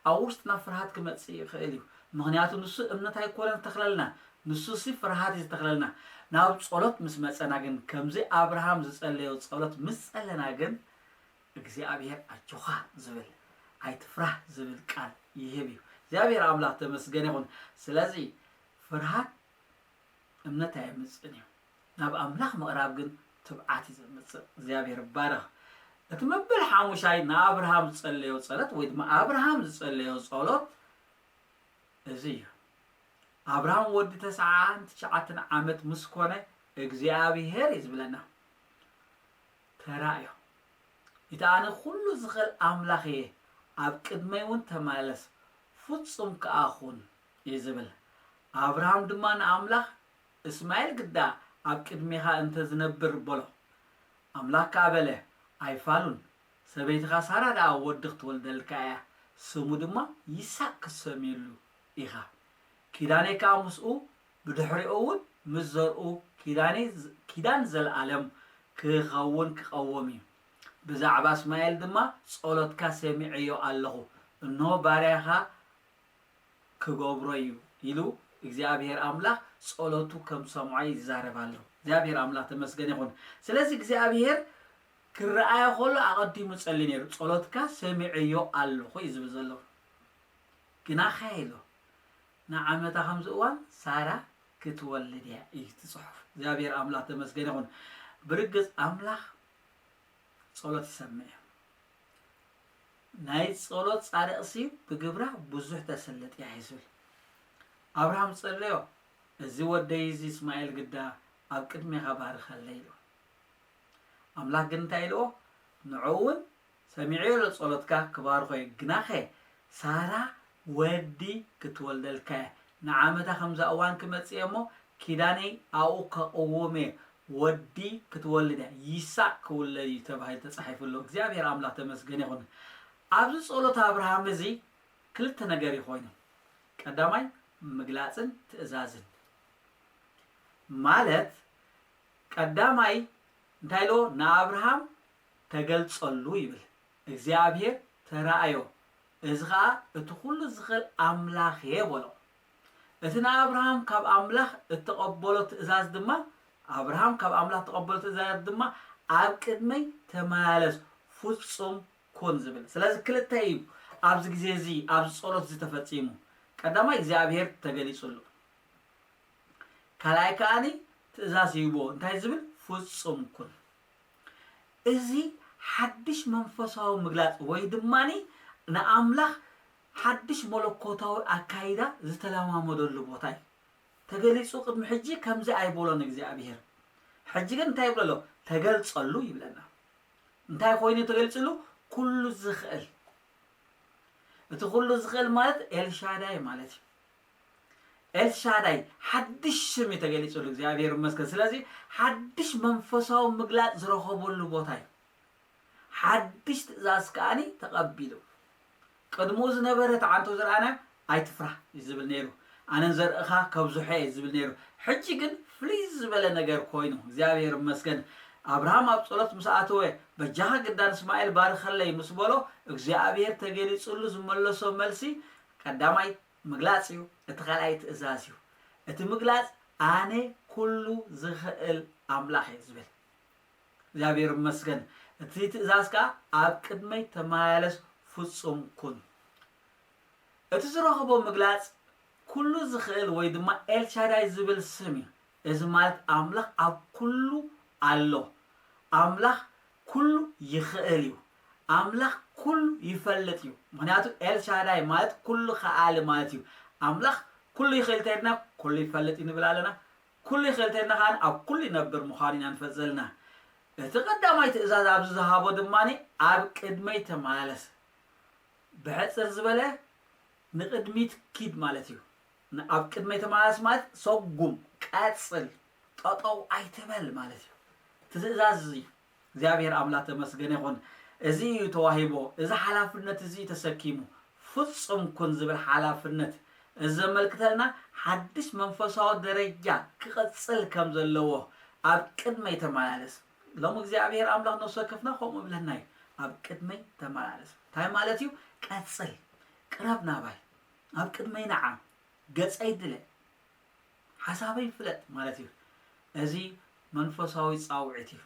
ኣብ ውሽጥና ፍርሃት ክመጽእ ይኽእል እዩ። ምኽንያቱ ንሱ እምነት ኣይኮነን ዝተኽለልና፣ ንሱ ሲ ፍርሃት እዩ ዝተኽለልና። ናብ ጸሎት ምስ መጸና ግን ከምዚ ኣብርሃም ዝጸለዮ ጸሎት ምስ ጸለና ግን እግዚኣብሔር ኣጆኻ ዝብል ኣይትፍራህ ዝብል ቃል ይህብ እዩ። እግዚኣብሔር ኣምላኽ ተመስገን ይኹን። ስለዚ ፍርሃት እምነት ኣየምጽእን እዩ። ናብ ኣምላኽ ምቕራብ ግን ትብዓት እዩ ዘምጽእ። እግዚኣብሔር ይባረኽ። እቲ መበል ሓሙሻይ ንኣብርሃም ዝጸለዮ ጸሎት ወይ ድማ ኣብርሃም ዝጸለዮ ጸሎት እዚ እዩ። ኣብርሃም ወዲ ተስዓን ትሽዓተን ዓመት ምስ ኮነ እግዚኣብሔር እዩ ዝብለና። ተራእዮ። እቲ ኣነ ኩሉ ዝኽእል ኣምላኽ እየ፣ ኣብ ቅድመይ እውን ተመላለስ፣ ፍጹም ከኣ ኩን እዩ ዝብል። ኣብርሃም ድማ ንኣምላኽ እስማኤል ግዳ ኣብ ቅድሜኻ እንተ ዝነብር በሎ። ኣምላኽ ከኣ በለ፣ ኣይፋሉን፣ ሰበይትኻ ሳራ ደኣ ወዲ ክትወልደልካ እያ፣ ስሙ ድማ ይስሐቅ ክትሰምየሉ ኢኻ። ኪዳነይ ከኣ ምስኡ፣ ብድሕሪኡ እውን ምስ ዘርኡ ኪዳነይ ዝ-፣ ኪዳን ዘለኣለም ክኸውን ክቐውም እዩ። ብዛዕባ እስማኤል ድማ ጸሎትካ ሰሚዐዮ ኣለኹ፣ እንሆ ባርያኻ ክገብሮ እዩ ኢሉ እግዚኣብሔር ኣምላኽ ጸሎቱ ከም ሰምዖ ይዛረብ ኣሎ። እግዚኣብሔር ኣምላኽ ተመስገን ይኹን። ስለዚ እግዚኣብሔር ክረኣዮ ከሎ ኣቐዲሙ ጸሊ ነይሩ። ጸሎትካ ሰሚዐዮ ኣለኹ እዩ ዝብል ዘሎ። ግናኸ ኢሉ ንዓመታ ከምዚ እዋን ሳራ ክትወልድ እያ እዩ እቲ ጽሑፍ። እግዚኣብሔር ኣምላኽ ተመስገን ይኹን። ብርግጽ ኣምላኽ ጸሎት ይሰምዕ እዩ። ናይ ጸሎት ጻድቕሲ ብግብራ ብዙሕ ተስልጥ እያ እዩ ዝብል። ኣብርሃም ጸለዮ፣ እዚ ወደይ እዚ እስማኤል ግዳ ኣብ ቅድሜኻ ባርኸለይ ኢሉ። ኣምላኽ ግን እንታይ ኢልዎ? ንዕኡ እውን ሰሚዐዮ ኣሎ ጸሎትካ ክባርኾ እዩ። ግናኸ ሳራ ወዲ ክትወልደልካ እያ። ንዓመታ ከምዛ እዋን ክመጽእ እየ እሞ ኪዳነይ ኣብኡ ከቕውም እየ። ወዲ ክትወልድ እያ። ይስሐቅ ክውለድ እዩ ተባሂሉ ተጻሒፉ ኣሎ። እግዚኣብሔር ኣምላኽ ተመስገን ይኹን። ኣብዚ ጸሎት ኣብርሃም እዚ ክልተ ነገር እዩ ኮይኑ። ቀዳማይ ምግላጽን ትእዛዝን። ማለት ቀዳማይ እንታይ ኢልዎ? ንኣብርሃም ተገልጸሉ ይብል። እግዚኣብሔር ተራእዮ። እዚ ኸኣ እቲ ኩሉ ዝኽእል ኣምላኽ እየ በሎ። እቲ ንኣብርሃም ካብ ኣምላኽ እተቐበሎ ትእዛዝ ድማ፣ ኣብርሃም ካብ ኣምላኽ እተቐበሎ ትእዛዝ ድማ፣ ኣብ ቅድመይ ተመላለስ፣ ፍጹም ኩን ዝብል። ስለዚ ክልተ እዩ ኣብዚ ግዜ እዚ፣ ኣብዚ ጸሎት እዚ ተፈጺሙ። ቀዳማይ እግዚኣብሔር ተገሊጹሉ። ካልኣይ ከኣኒ ትእዛዝ ይህብዎ። እንታይ ዝብል? ፍጹም ኩን። እዚ ሓድሽ መንፈሳዊ ምግላጽ ወይ ድማኒ ንኣምላኽ ሓድሽ መለኮታዊ ኣካይዳ ዝተለማመደሉ ቦታ እዩ። ተገሊጹ ቅድሚ ሕጂ ከምዚ ኣይበሎን እግዚኣብሔር። ሕጂ ግን እንታይ ይብሎ ኣሎ? ተገልጸሉ ይብለና። እንታይ ኮይኑ ተገልጽሉ? ኩሉ ዝኽእል። እቲ ኩሉ ዝኽእል ማለት ኤልሻዳይ ማለት እዩ። ኤልሻዳይ ሓድሽ ስም እዩ ተገሊጹሉ፣ እግዚኣብሔር ይመስገን። ስለዚ ሓድሽ መንፈሳዊ ምግላጽ ዝረኸበሉ ቦታ እዩ። ሓድሽ ትእዛዝ ከኣኒ ተቐቢሉ። ቅድምኡ ዝነበረ ተዓንቶ ዝረኣናዮ ኣይትፍራህ እዩ ዝብል ነይሩ። ኣነን ዘርእኻ ከብዝሖ እየ ዝብል ነይሩ። ሕጂ ግን ፍልይ ዝበለ ነገር ኮይኑ፣ እግዚኣብሔር ይመስገን። ኣብርሃም ኣብ ጸሎት ምስ ኣተወ፣ በጃኻ ግዳ ንእስማኤል ባርኸለይ ምስ በሎ፣ እግዚኣብሔር ተገሊጹሉ ዝመለሶ መልሲ ቀዳማይ ምግላጽ እዩ፣ እቲ ካልኣይ ትእዛዝ እዩ። እቲ ምግላጽ ኣነ ኩሉ ዝኽእል ኣምላኽ እየ ዝብል። እግዚኣብሔር ይመስገን። እቲ ትእዛዝ ከኣ ኣብ ቅድመይ ተመላለስ፣ ፍጹም ኩን። እቲ ዝረኸቦ ምግላጽ ኩሉ ዝኽእል ወይ ድማ ኤልሻዳይ ዝብል ስም እዩ። እዚ ማለት ኣምላኽ ኣብ ኩሉ ኣሎ። ኣምላኽ ኩሉ ይኽእል እዩ። ኣምላኽ ኩሉ ይፈልጥ እዩ። ምኽንያቱ ኤልሻዳይ ማለት ኩሉ ከኣሊ ማለት እዩ። ኣምላኽ ኩሉ ይኽእል እንተልና ኩሉ ይፈልጥ እዩ ንብል ኣለና። ኩሉ ይኽእል እንተልና ከኣ ኣብ ኩሉ ይነብር ምዃኑ ኢና ንፈልጥ ዘለና። እቲ ቀዳማይ ትእዛዝ ኣብዚ ዝሃቦ ድማ ኣብ ቅድመይ ተመላለስ። ብሕጽር ዝበለ ንቕድሚት ኪድ ማለት እዩ። ኣብ ቅድመይ ተመላለስ ማለት ሰጉም፣ ቀጽል፣ ጠጠው ኣይትበል ማለት እዩ። ትእዛዝ እዚ እግዚኣብሔር ኣምላኽ ተመስገነ ይኹን። እዚ እዩ ተዋሂቦ፣ እዚ ሓላፍነት እዚ እዩ ተሰኪሙ። ፍጹም ኩን ዝብል ሓላፍነት እዚ ዘመልክተልና ሓድሽ መንፈሳዊ ደረጃ ክቐጽል ከም ዘለዎ ኣብ ቅድመይ ተመላለስ። ሎም እግዚኣብሔር ኣምላኽ ነፍሲ ወከፍና ከምኡ ይብለና እዩ። ኣብ ቅድመይ ተመላለስ እንታይ ማለት እዩ? ቀጽል፣ ቅረብ ናባይ፣ ኣብ ቅድመይ ንዓ፣ ገጸይ ድለ፣ ሓሳበይ ፍለጥ ማለት እዩ። እዚ መንፈሳዊ ጻውዒት እዩ።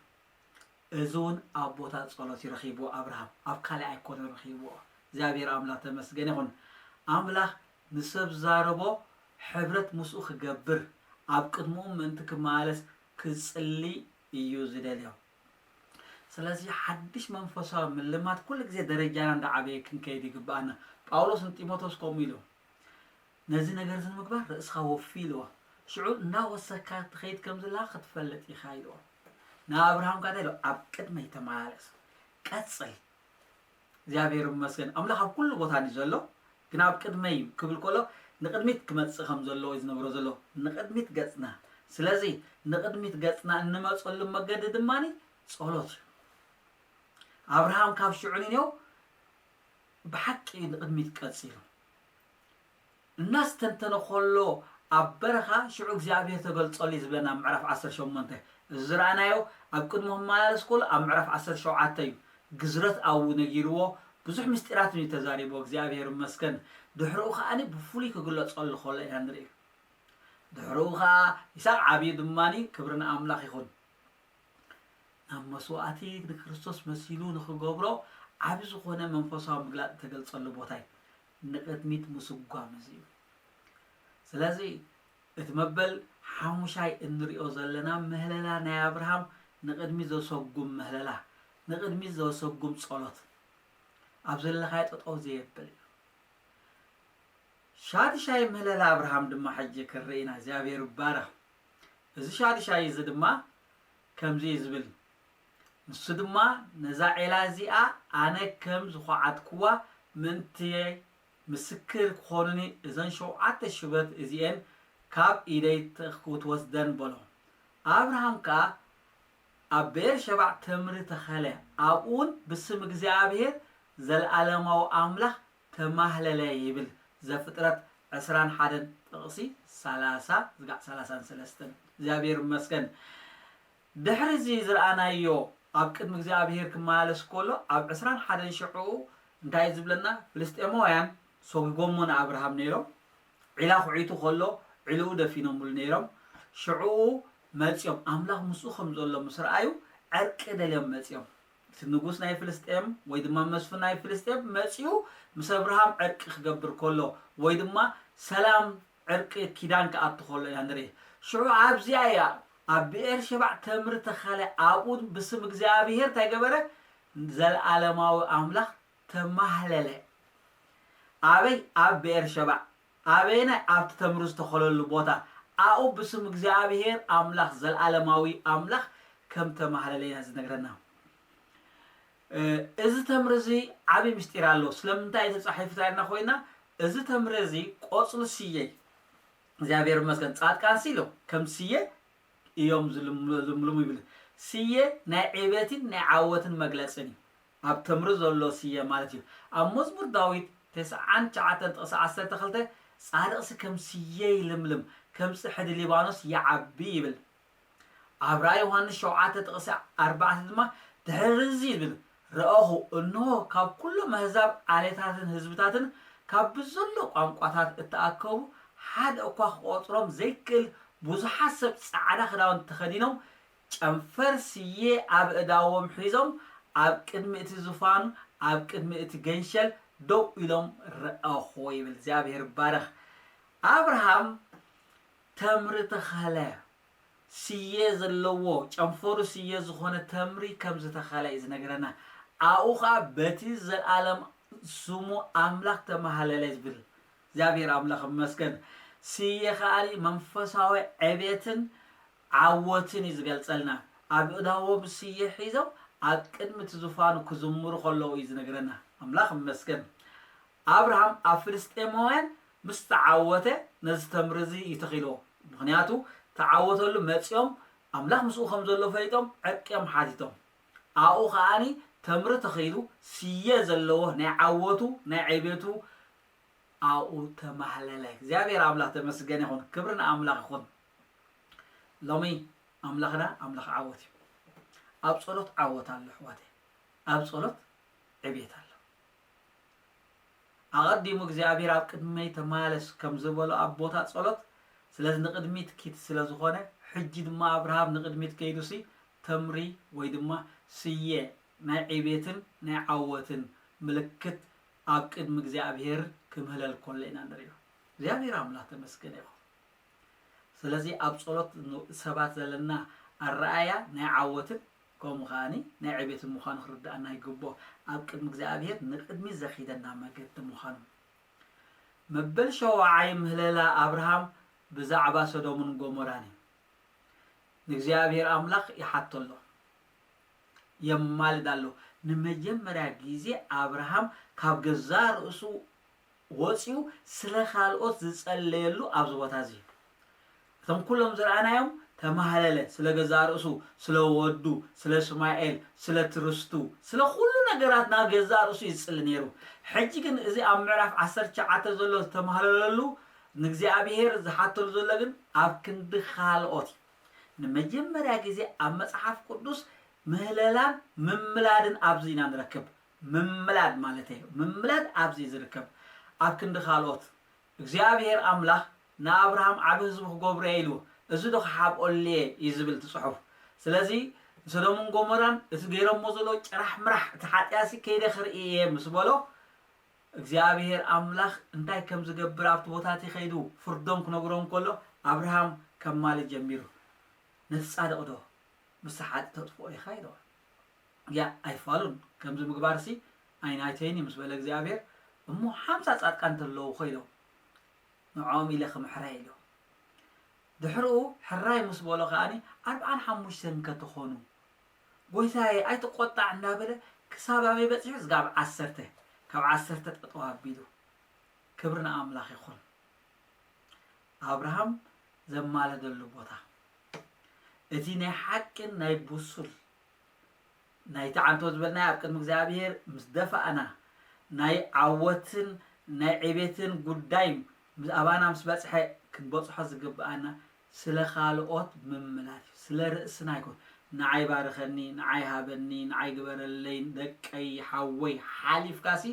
እዚ እውን ኣብ ቦታ ጸሎት እዩ ረኺብዎ ኣብርሃም፣ ኣብ ካልእ ኣይኮነን ረኺብዎ። እግዚኣብሔር ኣምላኽ ተመስገን ይኹን። ኣምላኽ ንሰብ ዛረቦ ሕብረት ምስኡ ክገብር ኣብ ቅድምኡ ምእንቲ ክመላለስ ክጽሊ እዩ ዝደልዮ። ስለዚ ሓድሽ መንፈሳዊ ምልማት ኩሉ ግዜ ደረጃና እንዳዓበየ ክንከይድ ይግብኣና። ጳውሎስ ንጢሞቴዎስ ከምኡ ኢሉ ነዚ ነገር እዚ ንምግባር ርእስኻ ወፊ ኢልዎ። ሽዑ እናወሰካ ትኸይድ ከም ዘለኻ ክትፈልጥ ኢኻ ኢልዎ። ንኣብርሃም ከኣ እንታይ ኢልዎ? ኣብ ቅድመይ ተመላለስ፣ ቀጽል። እግዚኣብሔር ይመስገን። ኣምላኽ ኣብ ኩሉ ቦታ እዩ ዘሎ፣ ግን ኣብ ቅድመይ ክብል ከሎ ንቕድሚት ክመጽእ ከም ዘለዎ እዩ ዝነግሮ ዘሎ። ንቕድሚት ገጽና። ስለዚ ንቕድሚት ገጽና እንመጸሉ መገዲ ድማ ጸሎት እዩ። ኣብርሃም ካብ ሽዑ ንኔው ብሓቂ እዩ ንቕድሚት ቀጺሉ። እናስተንተነ ከሎ ኣብ በረኻ ሽዑ እግዚኣብሔር ተገልጸሉ እዩ ዝብለና ኣብ ምዕራፍ ዓሰርተ ሸሞንተ። እዚ ዝረኣናዮ ኣብ ቅድሚ ክመላለስ ከሎ ኣብ ምዕራፍ ዓሰርተ ሸውዓተ እዩ። ግዝረት ኣብኡ ነጊርዎ ብዙሕ ምስጢራት እዩ ተዛሪቦ እግዚኣብሔር ይመስገን። ድሕሪኡ ከኣኒ ብፍሉይ ክግለጸሉ ከሎ ኢና ንርኢ። ድሕሪኡ ከኣ ይስሐቅ ዓብዩ ድማኒ ክብሪ ንኣምላኽ ይኹን። ናብ መስዋእቲ ንክርስቶስ መሲሉ ንኽገብሮ ዓቢ ዝኾነ መንፈሳዊ ምግላጽ እተገልጸሉ ቦታ እዩ። ንቕድሚት ምስጓም እዚ እዩ። ስለዚ እቲ መበል ሓሙሻይ እንሪኦ ዘለና ምህለላ ናይ ኣብርሃም ንቕድሚት ዘሰጉም ምህለላ፣ ንቕድሚት ዘሰጉም ጸሎት፣ ኣብ ዘለኻዮ ጠጠው ዘየብል እዩ። ሻድሻይ ምህለላ ኣብርሃም ድማ ሕጂ ክርኢ ኢና። እግዚኣብሔር ይባረኽ። እዚ ሻድሻይ እዚ ድማ ከምዚ እዩ ዝብል፣ ንሱ ድማ ነዛ ዒላ እዚኣ ኣነ ከም ዝኹዓትኩዋ ምእንቲ ምስክር ክኾኑኒ እዘን ሸውዓተ ሽበት እዚኤን ካብ ኢደይ ክትወስደን በሎ። ኣብርሃም ከኣ ኣብ ብኤር ሸባዕ ተምሪ ተኸለ፣ ኣብኡ እውን ብስም እግዚኣብሔር ዘለኣለማዊ ኣምላኽ ተማህለለ ይብል። ዘፍጥረት ዕስራን ሓደን ጥቕሲ ሰላሳ ዝጋዕ ሰላሳን ሰለስተን። እግዚኣብሔር ይመስገን። ድሕሪ እዚ ዝረኣናዮ ኣብ ቅድሚ እግዚኣብሔር ክመላለስ ከሎ ኣብ ዕስራን ሓደን ሽዑ እንታይ እዩ ዝብለና? ፍልስጤማውያን ሰጒጎሞ ንኣብርሃም ነይሮም። ዒላ ኩዒቱ ከሎ ዒልኡ ደፊኖምሉ ነይሮም። ሽዑ መጺኦም ኣምላኽ ምስኡ ከም ዘሎ ምስ ረኣዩ ዕርቂ ደልዮም መጺኦም። እቲ ንጉስ ናይ ፍልስጤም ወይ ድማ መስፍን ናይ ፍልስጤም መጺኡ ምስ ኣብርሃም ዕርቂ ክገብር ከሎ ወይ ድማ ሰላም ዕርቂ ኪዳን ክኣቱ ከሎ ኢና ንርኢ። ሽዑ ኣብዚኣ እያ ኣብ ብኤር ሸባዕ ተምሪ ተኸለ ኣብኡ ብስም እግዚኣብሔር እንታይ ገበረ? ዘለኣለማዊ ኣምላኽ ተማህለለ። ኣበይ? ኣብ ብኤር ሸባዕ። ኣበየናይ? ኣብቲ ተምሪ ዝተኸለሉ ቦታ። ኣብኡ ብስም እግዚኣብሔር ኣምላኽ ዘለኣለማዊ ኣምላኽ ከም ተማህለለ ኢና ዝነግረና። እዚ ተምሪ እዚ ዓብዪ ምስጢር ኣለዎ። ስለምንታይ ተፃሒፉ ታይልና ኮይና? እዚ ተምሪ እዚ ቆፅሊ ስየ እግዚኣብሔር ይመስገን ፃድቃን ሲ ኢሎም ከም ስየ እዮም ዝልምልሙ ይብል። ስየ ናይ ዕቤትን ናይ ዓወትን መግለፅን እዩ። ኣብ ተምሪ ዘሎ ስየ ማለት እዩ። ኣብ መዝሙር ዳዊት ተስዓን ትሽዓተን ጥቕሲ ዓሰርተ ክልተ ፃድቕሲ ከም ስየ ይልምልም፣ ከም ፅሕዲ ሊባኖስ ይዓቢ ይብል። ኣብ ራእይ ዮሃንስ ሸውዓተ ጥቕሲ ኣርባዕተ ድማ ድሕሪ እዚ ይብል ረኣኹ፣ እንሆ ካብ ኩሎም ኣህዛብ ዓሌታትን ህዝብታትን ካብ ብዘሎ ቋንቋታት እተኣከቡ ሓደ እኳ ክቖጽሮም ዘይክእል ብዙሓት ሰብ ጻዕዳ ክዳውንቲ ተኸዲኖም ጨንፈር ስየ ኣብ እዳዎም ሒዞም ኣብ ቅድሚ እቲ ዙፋን ኣብ ቅድሚ እቲ ገንሸል ደው ኢሎም ረኣኹ ይብል። እግዚኣብሔር ይባረኽ። ኣብርሃም ተምሪ ተኸለ። ስየ ዘለዎ ጨንፈሩ ስየ ዝኾነ ተምሪ ከም ዝተኸለ እዩ ዝነግረና። ኣብኡ ኸዓ በቲ ዘለኣለም ስሙ ኣምላኽ ተማሃለለ ዝብል እግዚኣብሔር ኣምላኽ ይመስገን። ስየ ኸዓ መንፈሳዊ ዕቤትን ዓወትን እዩ ዝገልጸልና። ኣብ እዳዎም ስየ ሒዞም ኣብ ቅድሚ እቲ ዙፋኑ ክዝምሩ ከለዉ እዩ ዝነግረና። ኣምላኽ ይመስገን። ኣብርሃም ኣብ ፍልስጤማውያን ምስ ተዓወተ ነዚ ተምሪ እዚ እዩ ተኺልዎ። ምኽንያቱ ተዓወተሉ መጺኦም ኣምላኽ ምስኡ ከም ዘሎ ፈሊጦም ዕርቂ እዮም ሓቲቶም። ኣብኡ ከኣኒ ተምሪ ተኺሉ ስየ ዘለዎ ናይ ዓወቱ ናይ ዕቤቱ ኣብኡ ተማህለለ። እግዚኣብሔር ኣምላኽ ተመስገን ይኹን። ክብሪ ንኣምላኽ ይኹን። ሎሚ ኣምላኽና ኣምላኽ ዓወት እዩ። ኣብ ጸሎት ዓወት ኣሎ ኣሕዋተይ። ኣብ ጸሎት ዕቤት ኣሎ። ኣቐዲሙ እግዚኣብሔር ኣብ ቅድመይ ተማለስ ከም ዝበሎ ኣብ ቦታ ጸሎት ስለዚ ንቕድሚት ኪድ ስለ ዝኾነ ሕጂ ድማ ኣብርሃም ንቕድሚት ከይዱሲ ተምሪ ወይ ድማ ስየ ናይ ዕቤትን ናይ ዓወትን ምልክት ኣብ ቅድሚ እግዚኣብሔር ክምህለል ከሎ ኢና ንርእዮ። እግዚኣብሔር ኣምላኽ ተመስገነ ይኹን። ስለዚ ኣብ ጸሎት ን- ሰባት ዘለና ኣረኣእያ ናይ ዓወትን ከምኡ ከኣኒ ናይ ዕቤትን ምዃኑ ክርድኣና ይግብኦ። ኣብ ቅድሚ እግዚኣብሔር ንቕድሚት ዘኺደና መገዲ ምዃኑ። መበል ሸውዓይ ምህለላ ኣብርሃም ብዛዕባ ሰዶምን ጎሞራን እዩ። ንእግዚኣብሔር ኣምላኽ ይሓቶ ኣሎ፣ የማልድ ኣሎ። ንመጀመርያ ግዜ ኣብርሃም ካብ ገዛእ ርእሱ ወጺኡ ስለ ካልኦት ዝጸለየሉ ኣብዚ ቦታ እዚ እዩ። እቶም ኩሎም ዝረኣናዮም ተማህለለ፣ ስለ ገዛእ ርእሱ፣ ስለ ወዱ፣ ስለ እስማኤል፣ ስለ ትርስቱ፣ ስለ ኩሉ ነገራት ናብ ገዛእ ርእሱ እዩ ዝጽሊ ነይሩ። ሕጂ ግን እዚ ኣብ ምዕራፍ ዓሰርተ ትሽዓተ ዘሎ ዝተማህለለሉ ንእግዚኣብሔር ዝሓተሉ ዘሎ ግን ኣብ ክንዲ ካልኦት እዩ። ንመጀመርያ ግዜ ኣብ መጽሓፍ ቅዱስ ምህለላን ምምላድን ኣብዚ ኢና ንረክብ። ምምላድ ማለት እዩ። ምምላድ ኣብዚ እዩ ዝርከብ። ኣብ ክንዲ ካልኦት እግዚኣብሔር ኣምላኽ ንኣብርሃም ዓቢ ህዝቢ ክገብሮ እየ ኢሉ፣ እዚ ዶ ክሓብኦሉ እየ እዩ ዝብል እቲ ጽሑፍ። ስለዚ ንሰዶምን ጎሞራን እቲ ገይሮሞ ዘለዉ ጭራሕ ምራሕ እቲ ሓጢኣሲ ከይደ ክርኢ እየ ምስ በሎ እግዚኣብሔር ኣምላኽ እንታይ ከም ዝገብር ኣብቲ ቦታ እቲ ከይዱ ፍርዶም ክነግሮም ከሎ ኣብርሃም ከማልድ ጀሚሩ። ነቲ ጻድቕ ዶ ምስ ሓጢ ተጥፍኦ ኢኻ ኢልዎ። ያ ኣይፋሉን፣ ከምዚ ምግባርሲ ኣይናይተይን እዩ ምስ በለ እግዚኣብሔር፣ እሞ ሓምሳ ጻድቃን እንተለዉ ኮይሎም ንዕኦም ኢለ ክምሕረ ኢሉ። ድሕርኡ ሕራይ ምስ በሎ ከኣኒ ኣርብዓን ሓሙሽተን እንከተኾኑ ጎይታየ ኣይትቆጣዕ እንዳበለ ክሳብ ኣበይ በጺሑ? ስጋብ ዓሰርተ፣ ካብ ዓሰርተ ጠጠው ኣቢሉ። ክብሪ ንኣምላኽ ይኹን። ኣብርሃም ዘማለደሉ ቦታ እቲ ናይ ሓቅን ናይ ብሱል ናይቲ ዓንቶ ዝበልናዮ ኣብ ቅድሚ እግዚኣብሔር ምስ ደፋእና ናይ ዓወትን ናይ ዕቤትን ጉዳይ ምስ ኣባና ምስ በጽሐ ክንበጽሖ ዝግብኣና ስለ ካልኦት ምምላድ እዩ። ስለ ርእስና ኣይኮን። ንዓይ ባርኸኒ፣ ንዓይ ሃበኒ፣ ንዓይ ግበረለይ፣ ደቀይ፣ ሓወይ ሓሊፍካሲ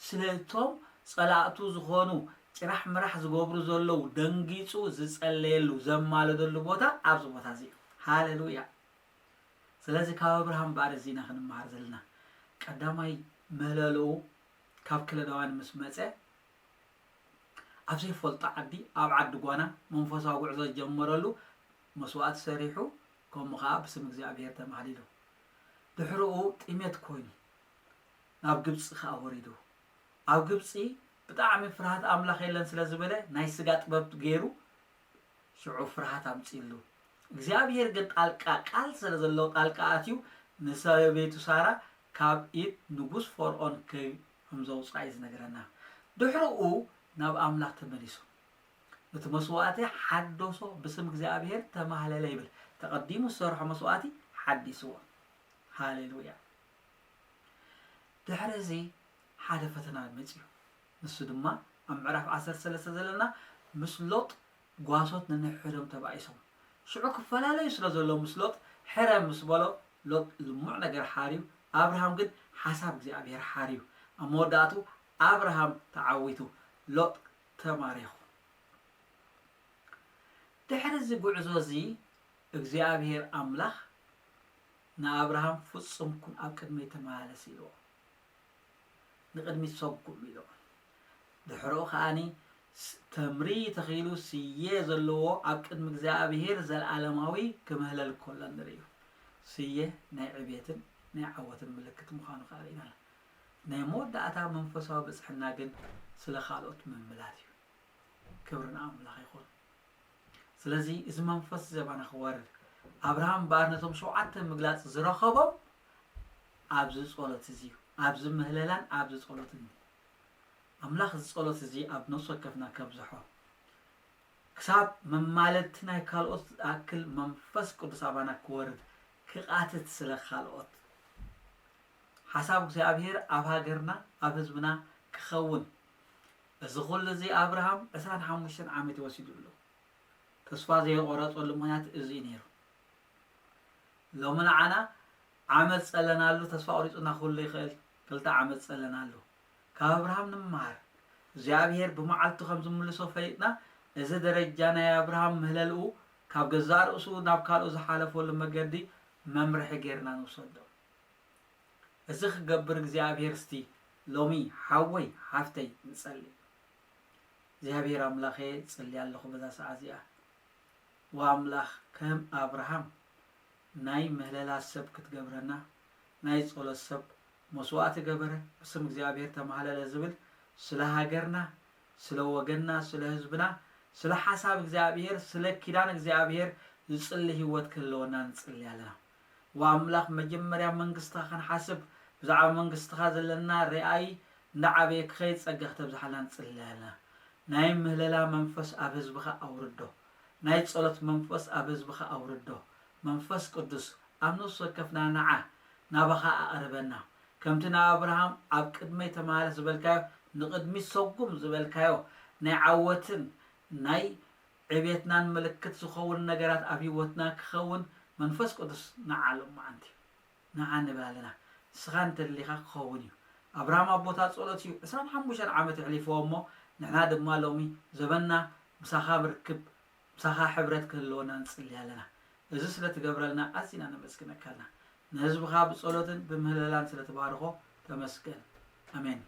ስለቶም ጸላእቱ ዝኾኑ ጭራሕ ምራሕ ዝገብሩ ዘለዉ ደንጊጹ ዝጸለየሉ ዘማለደሉ ቦታ ኣብዚ ቦታ እዚ እዩ። ሃሌሉያ። ስለዚ ካብ ኣብርሃም ባር እዚና ክንመሃር ዘለና ቀዳማይ ምህለልኡ ካብ ክለዳውያን ምስ መጸ ኣብ ዘይፈልጦ ዓዲ ኣብ ዓዲ ጓና መንፈሳዊ ጉዕዞ ዝጀመረሉ መስዋእቲ ሰሪሑ ከምኡ ከዓ ብስም እግዚኣብሔር ተማህሊሉ ድሕርኡ ጥሜት ኮይኑ ናብ ግብፂ ከዓ ወሪዱ ኣብ ግብፂ ብጣዕሚ ፍርሃት ኣምላኽ የለን ስለ ዝበለ ናይ ስጋ ጥበብ ገይሩ ሽዑ ፍርሃት ኣምፂሉ እግዚኣብሔር ግን ጣልቃ ቃል ስለ ዘለዎ ጣልቃ ኣትዩ ንሰበይቱ ሳራ ካብ ኢድ ንጉስ ፈርኦን ከም ዘውፅኣ እዩ ዝነግረና ድሕርኡ ናብ ኣምላኽ ተመሊሱ እቲ መስዋእቲ ሓደሶ ብስም እግዚኣብሔር ተማህለለ ይብል ተቐዲሙ ዝሰርሖ መስዋእቲ ሓዲስዎ ሃሌሉያ ድሕሪ እዚ ሓደ ፈተና መፅዩ ንሱ ድማ ኣብ ምዕራፍ ዓሰርተ ሰለስተ ዘለና ምስ ሎጥ ጓሶት ነንሕድሕዶም ተባኢሶም ሽዑ ክፈላለዩ ስለ ዘሎ ምስ ሎጥ ሕረ ምስ በሎ ሎጥ ልሙዕ ነገር ሓርዩ ኣብርሃም ግን ሓሳብ እግዚኣብሔር ሓርዩ ኣብ መወዳእቱ ኣብርሃም ተዓዊቱ ሎጥ ተማሪኹ ድሕሪ እዚ ጉዕዞ እዚ እግዚኣብሔር ኣምላኽ ንኣብርሃም ፍጹም ኩን ኣብ ቅድመይ ተመላለስ ኢልዎ ንቕድሚት ሰጉም ኢልዎ ድሕርኡ ከዓኒ ተምሪ ተኺሉ ስየ ዘለዎ ኣብ ቅድሚ እግዚኣብሔር ዘለዓለማዊ ክምህለል ከሎ ንርእዩ ስየ ናይ ዕቤትን ናይ ዓወትን ምልክት ምዃኑ ከዓ ርኢና ናይ መወዳእታ መንፈሳዊ ብፅሕና ግን ስለ ካልኦት ምምላድ እዩ ክብሪ ንኣምላኽ ይኹን ስለዚ እዚ መንፈስ ዘባና ክወርድ ኣብርሃም እምበኣር ነቶም ሸውዓተ ምግላጽ ዝረኸቦም ኣብዚ ጸሎት እዚ እዩ። ኣብዚ ምህለላን ኣብዚ ጸሎትን እዩ። ኣምላኽ እዚ ጸሎት እዚ ኣብ ነፍሲ ወከፍና ከብዝሖ፣ ክሳብ መማለድቲ ናይ ካልኦት ዝኣክል መንፈስ ቅዱስ ኣባና ክወርድ፣ ክቓትት ስለ ካልኦት። ሓሳብ እግዚኣብሔር ኣብ ሃገርና ኣብ ህዝብና ክኸውን። እዚ ኩሉ እዚ ኣብርሃም ዕስራን ሓሙሽተን ዓመት እዩ ወሲዱ ኣሎ። ተስፋ ዘይቆረጸሉ ምኽንያት እዚ እዩ ነይሩ። ሎሚ ንዓና ዓመት ጸለናሉ፣ ተስፋ ቆሪጹና ክህሉ ይኽእል። ክልተ ዓመት ጸለናሉ። ካብ ኣብርሃም ንምሃር። እግዚኣብሔር ብመዓልቱ ከም ዝምልሶ ፈሊጥና፣ እዚ ደረጃ ናይ ኣብርሃም ምህለልኡ ካብ ገዛእ ርእሱ ናብ ካልኡ ዝሓለፈሉ መገዲ መምርሒ ጌርና ንውሰዶ። እዚ ክገብር እግዚኣብሔር እስቲ ሎሚ ሓወይ ሓፍተይ ንጸሊ። እግዚኣብሔር ኣምላኸ ጽሊ ኣለኹ በዛ ሰዓት እዚኣ። ወኣምላኽ ከም ኣብርሃም ናይ ምህለላ ሰብ ክትገብረና፣ ናይ ጸሎት ሰብ መስዋእቲ ገበረ፣ ብስም እግዚኣብሔር ተማህለለ ዝብል ስለ ሃገርና፣ ስለ ወገንና፣ ስለ ህዝብና፣ ስለ ሓሳብ እግዚኣብሔር፣ ስለ ኪዳን እግዚኣብሔር ዝጽሊ ህይወት ክህልወና ንጽሊ ኣለና። ወኣምላኽ መጀመርያ መንግስትኻ ክንሓስብ፣ ብዛዕባ መንግስትኻ ዘለና ርኣይ እንዳዓበየ ክኸይድ ጸጋ ክተብዝሓልና ንጽሊ ኣለና። ናይ ምህለላ መንፈስ ኣብ ህዝብኻ ኣውርዶ። ናይ ጸሎት መንፈስ ኣብ ህዝብኻ ኣውርዶ። መንፈስ ቅዱስ ኣብ ነፍሲ ወከፍና ንዓ ናባኻ ኣቕርበና። ከምቲ ንኣብርሃም ኣብ ቅድመይ ተመላለስ ዝበልካዮ፣ ንቕድሚት ሰጉም ዝበልካዮ ናይ ዓወትን ናይ ዕቤትናን ምልክት ዝኸውን ነገራት ኣብ ህይወትና ክኸውን መንፈስ ቅዱስ ንዓ ሎማዓንቲ ንዓ ንብል ኣለና። ንስኻ እንተደሊኻ ክኸውን እዩ። ኣብርሃም ኣቦታ ጸሎት እዩ። ዕስራን ሓሙሽተን ዓመት የሕሊፍዎ እሞ ንሕና ድማ ሎሚ ዘበንና ምሳኻ ርክብ፣ ምሳኻ ሕብረት ክህልወና ንጽሊ ኣለና። እዚ ስለ ትገብረልና ኣዚና ነመስግነካ ኣለና። ንህዝብኻ ብጸሎትን ብምህለላን ስለ ትባርኾ ተመስገን። ኣሜን።